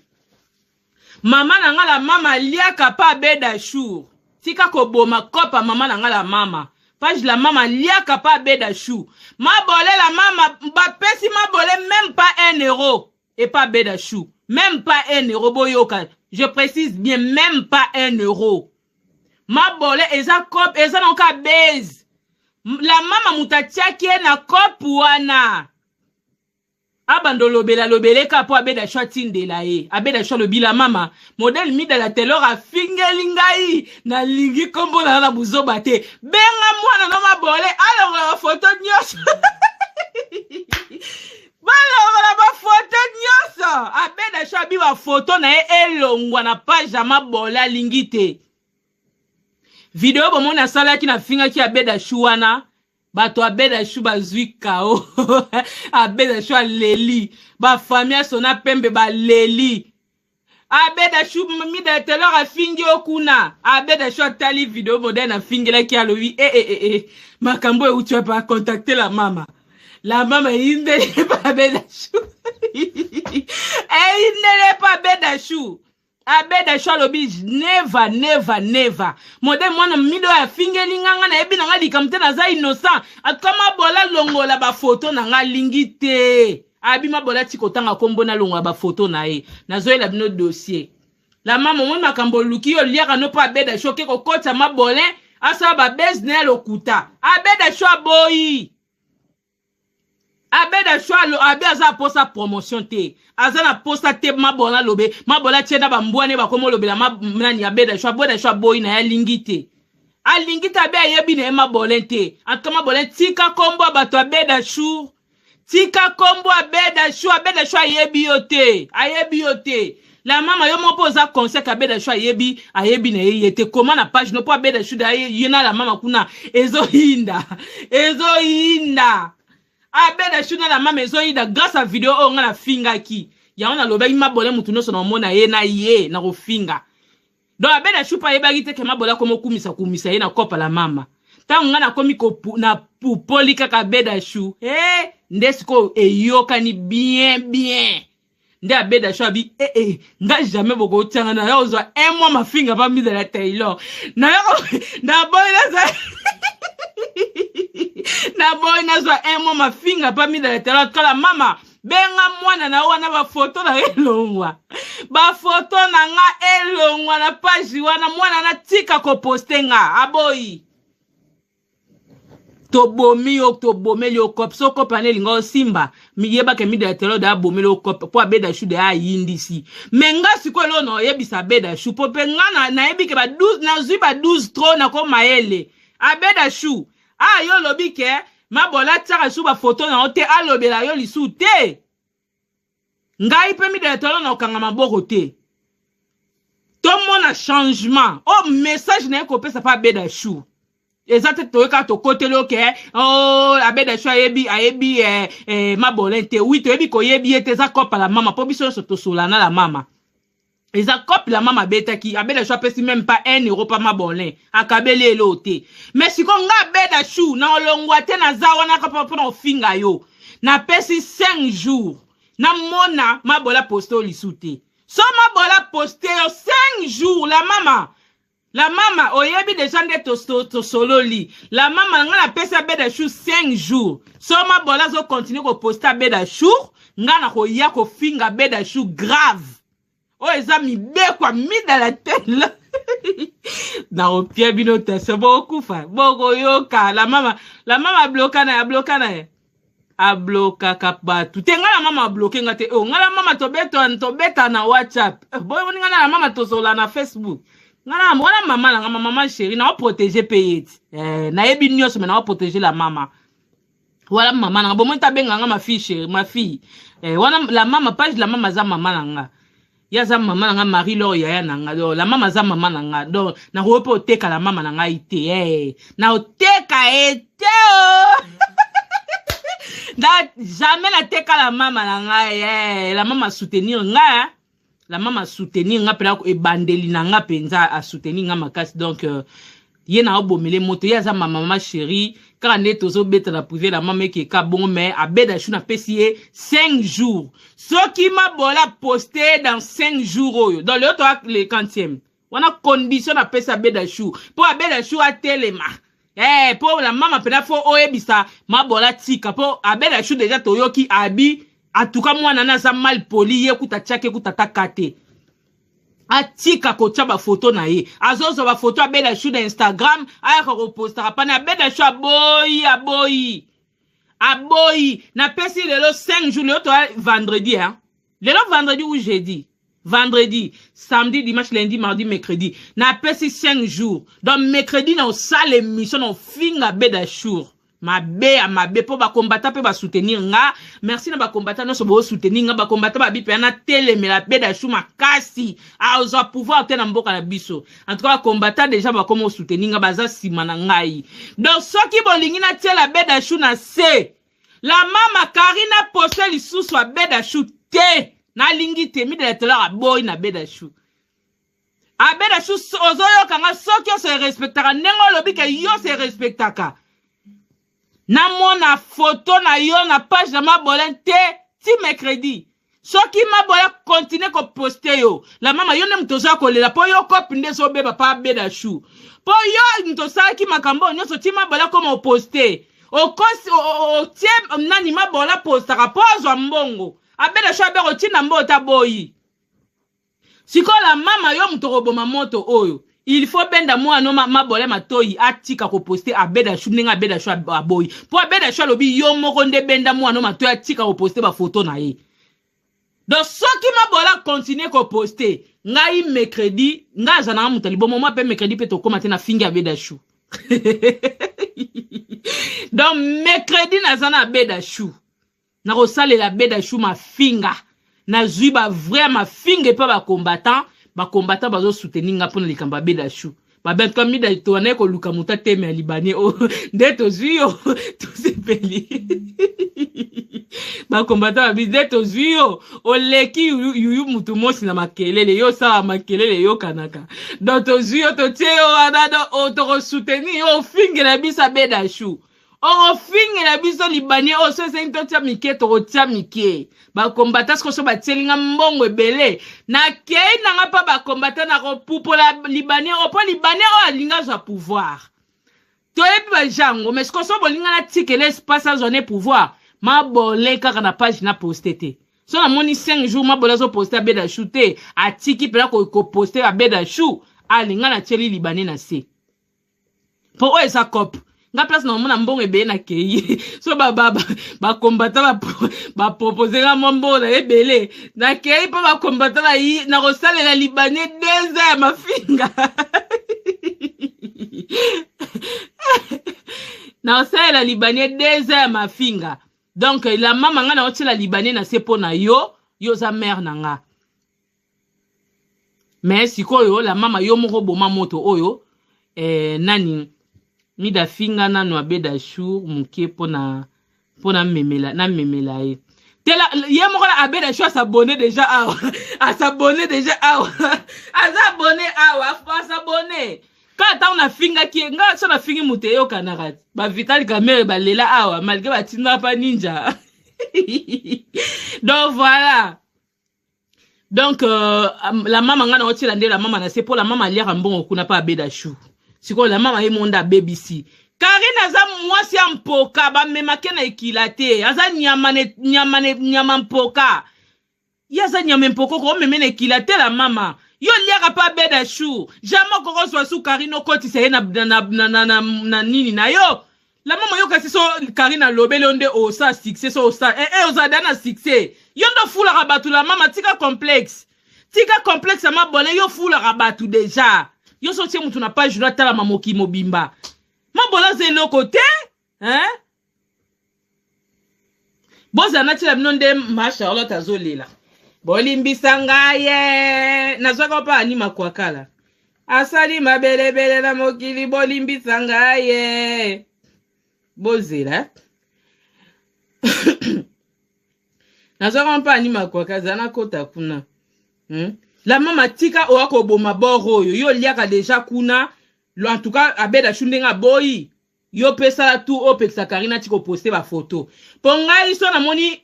Mama na nga la mama aliaka mpe Abeda Shur. Tika koboma kopa mama na nga la mama. Page la mama aliaka mpe Abeda Shu. Mabole, la mama bapesi mabole même pas 1 euro epa Abeda Shu, même pas 1 euro. Boyoka, je précise bien, même pas 1 euro. Mabole eza cop, eza na ka base. La mama moto atiaki ye na cop wana, abanda olobela lobeleka mpo Abeda Sho atindela ye. Abeda Sho alobi: "La mama, modèle Midala Telor afingeli ngai, nalingi nkombo na na buzoba te. Benga mwana no mabole alongola bafoto nyonso, balongola bafoto nyonso." Abeda Sho abi bafoto na ye elongwa na page ya mabole, alingi te. Video bomoni asalaki, nafingaki Abeda Shu wana, bato Abeda Shu bazwi kao. Abeda Shu aleli, bafamille asona pembe baleli. Abeda Shu, Mida Telor afingi yo kuna. Abeda Shu atali video modèle afingelaki, alobi: "E, e, e, e, makambo euti wapi?" Acontacte la mama, la mama eyindeli epa Abeda Shu, eyindeli epa Abeda Shu. Abeda Shu alobi: "Never, never, never. Modèle mwana mido oyo afingeli nga, nga nayebi na nga likambo te, naza innocent." Atuka mabola longola bafoto na nga, alingi te. Abi mabola ti kotanga nkombo, nalongola bafoto na ye. Nazoyela bino dossier. La mama, omoni makambo oluki, yo oliaka no mpo Abeda Shu oke kokotisa mabole, asala babese na ye lokuta. Abeda Shu aboyi. Abeda Shu abe aza na posa promotion te, aza na posa te. Mabola alobe, mabola atie na bambwa ne bakoma olobela nani? Abeda Shu, Abeda Shu aboyi na ye, alingi te, alingi te. Abe ayebi na ye mabolin te. Antuka mabolin, tika nkombo ya bato. Abeda Shu, tika nkombo Abeda Shu. Abeda Shu ayebi yo te, ayebi yo te. La mama, yo moko mpo oza conseil ke Abeda Shu ayebi, ayebi na ye ye te. Koma na page no mpo Abeda Shu da ye na la mama kuna ezoyinda, ezoyinda. Abeda Shu na la mama ezoyinda grâce à video oyo nga nafingaki. Yango nalobaki mabole mutu nyonso na omona ye na ye na kofinga. Donc Abeda Chou pe ayebaki te ke mabole akomi okumisa kumisa ye na kopa la mama. Tango nga nakomi ko na pupoli kaka Abeda Chou. He nde sikoyo eyokani bien bien. Nde Abeda Chou abi eh eh nga jamais bokotia nga na yo ozwa un mois mafinga pa mida la Taylor. Na yo na boy na na boy nazwa un mois mafinga pa mida la Taylor kala mama Benga mwana na yo wana ba photo na yo elongwa. Ba photo na nga elongwa na page wana mwana na tika ko poste nga aboyi. Tobomi yo tobomeli yo cop so cop ane elinga osimba yeba ke mida ya telo da abomeli yo cop po abeda shu de ayindisi me nga sikoyo eloko na oyebisa abeda shu po pe nga nayebi ke ba 12 nazwi ba 12 trop nako mayele abeda shu Ah yo olobi ke mabola atiaka lisusu ba photo na yo te alobela yo lisusu te ngai pe midele tolo na okanga maboko te tomona changement o oh, message na ye kopesa pa abeda chou eza te toye kaka tokoteli oke oh, abeda chou ayebi ayebi eh, eh, mabolin te wi toyebi koyebi ye te eza kopa la mama mpo biso nyonso tosolana la mama Eza cop la mama abetaki abeda chou apesi meme pas 1 euro pa mabolin akabeli elo te mais siko nga abeda chou na olongwa te naza wana kaka pona ofinga yo napesi 5 jours namona mabola poste oyo lisu te so mabola poste yo 5 jours la mama La mama oyebi deja nde tosololi la mama nga napesi abeda chou 5 jours so mabola azo continue ko poste abeda chou nga nakoya kofinga abeda chou grave oyo eza mibeko ya mida la tela nakopia bino tension bokokufa bokoyoka la mama la mama abloka na ye abloka na ye ablokaka bato te ngai na mama abloke nga te oh, ngai na mama tobeta tobeta na whatsapp eh, boyoni ngai na mama tozola na facebook ngai na wana mama na ngai mama chérie nao protege mpe ye ti eh, nayebi nyonso me nao protege la mama wana mama na nga bomoni tabenga nga ma fille chérie ma fille eh, wana la mama page la mama aza mama na nga ye aza mama na nga marie lor yaya na nga donc la mama aza mama na nga donc nakoki mpe oteka la mama na ngai te eh. na oteka ye te o oh. na jamais nateka la mama na ngai eh. La mama soutenir ngai eh. La mama soutenir nga mpena ebandeli na nga mpenza asoutenir nga makasi donc euh, ye na obomele moto ye aza ma mama chérie kaka nde tozobeta na privé la mama ekeka bongo mais abeda chou napesi ye 5 jours soki mabola poste dans 5 jours oyo donc lelo toa le quantième wana condition napesi abeda chou mpo abeda chou atelema Eh, po la mama pena fo oyebisa mabola tika po abeda chou deja toyoki abi atuka mwana na aza mal poli ye kuta tiaki kuta taka te atika kotia bafoto na ye azozwa bafoto abela chou na instagram ayaka kopostaka pana abela chou aboyi aboyi aboyi napesi lelo 5 jours lelo toya vendredi hein? lelo vendredi ou jeudi vendredi samedi dimanche lundi mardi mercredi napesi 5 jours donc mercredi na osala émission na ofinga beda chour mabe ya mabe mpo bakombata mpe basoutenir nga merci na bakombata nyonso bosoutenir nga bakombata babi mpe natelemela beda chou makasi azwa pouvoir te na mboka na biso en tout cas bakombata deja bakoma osoutenir nga baza nsima na ngai donc soki bolingi natiela beda chou na se La mama Karina poste lisusu abeda chou te nalingi te midele telar aboyi na beda chou abeda chou ozoyoka nga soki ose respectaka ndenge olobi ke yo se respectaka namona foto na yo na page na mabolin te ti mercredi Soki mabola continue ko poste yo la mama yo nde moto oza kolela po yo cope nde ezobeba pa abeda chou po yo moto osalaki makambo oyo nyonso ti mabola koma oposte okosi otie nani mabola postaka po azwa mbongo abeda chou abeka otinda mbongo ta boyi sikoyo la mama yo moto okoboma moto oyo il faut benda mwana ma, mabola matoyi atika koposte abeda chou ndenge abeda chou aboyi mpo abeda chou alobi yo moko nde benda mwana matoyi atika koposte bafoto na ye donc soki mabola continue koposte ngai mercredi ngai aza nanga moto ya libomo mwa mpe mercredi mpe tokóma te na fingi abeda chou donc mercredi naza na abeda chou Nakosalela Beda Chou mafinga. Nazui ba vrai mafinga epa ba combattant. Ba combattant bazo soutenir nga pona likambo ya Beda Chou. Ba ben tout mida to anaye koluka moto ateme ya libanais oh nde tozui yo tosepeli. Bakombata babi nde tozwi yo, oleki yuyu, yuyu mutu mosi na makelele, yo osala makelele eyokanaka. Donc tozwi yo, totie yo wana, donc oh, tokosoutenir yo, ofingela biso abeda chou. Okofingela biso libanie oyo so esengi totia mike, tokotia mike. Bakombata siko so batieli nga mbongo ebele, nakei na nga mpa bakombata, nakopupola libanie oyo, mpo libanie oyo alingi azwa pouvoir. Toyebi ba jango, mais siko so bolinga natikela espace azwa ne pouvoir, mabole kaka na page na poste te. So namoni 5 jours mabole azoposte abeda chou te, atiki mpena koposte abeda chou, alinga natieli libanie na se. Po oyo eza cop nga place na omona mbongo ebele na kei so bakombata bapropose nga mwa mbongo na ebele na kei mpo bakombata na kosalela libanais 2 ans ya mafinga na kosalela libanais 2 ans ya mafinga. Donc la mama nga na otiela libanais na se mpo na yo, yo oza mare na nga. Mais sikoyo la mama yo moko boma moto oyo nani mida finga nanu abeda chour moke mpona mpona memela na memela ye tela ye moko na abeda chou asabone deja awa asabone deja awa aza abone awa asabone kaka ntango nafingaki ye ngai so nafingi moto eyokanaka ba Vital Kamerhe balela awa malgré batindaka pa ninja. Donc voilà. Donc la mama nga na otiela nde la mama na se po la mama aliaka mbongo kuna pa abeda chou. Sikoyo la mama ye monde abebisi. Karine aza mwasi ya mpoka, bamemake na ekila te. Aza nyama ne, nyama ne, nyama mpoka. Ye aza nyama mpoka ko omeme na ekila te la mama. Yo liaka pa abeda chou. Jamais okokozwa su Karine okotisa ye na, na, na, na, na, na, na nini na yo. La mama yo kasi so Karine alobeli yo nde osa succès so osa oza da na succès. Yo ndo fulaka bato la mama, tika complexe. Tika complexe ya mabole, yo fulaka bato deja. Yo so tie mutu na page no atalama mokili mobimba. Mabole aza eloko te, hein? Bozala natiela bino nde ma Charlotte azolela. Bolimbisa ngai ye. Nazwaka mpa ani makwakala. Asali mabelebele na mokili, bolimbisa ngai ye. Bozela. Nazwaka mpa ani makwakala, zala nakota kuna. La mama tika oya koboma bor oyo. Yo liaka deja kuna. En tout cas, abeda chou ndenge aboyi. Yo pe sala tout opekisa Karine atika oposte ba photo. Po ngai so namoni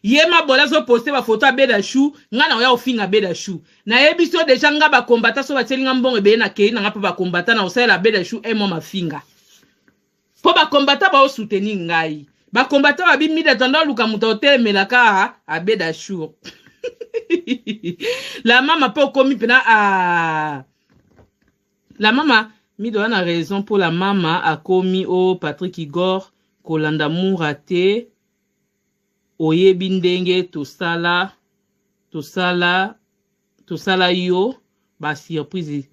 ye mabola azo poste ba photo abeda chou, ngai na oya ofinga abeda chou. Nayebi so deja nga ba combattant so batieli nga mbongo ebele na kei na nga pe ba combattant na osalela abeda chou un mois mafinga. Po ba combattant ba soutenir ngai. Ba combattant ba bi mida tanda luka moto otelemela ka abeda chou. La mama pe okomi pena a La mama Mido a na raison po la mama akomi o Patrick Igor kolanda Mura te oyebi ndenge tosala tosala tosala yo ba surprise.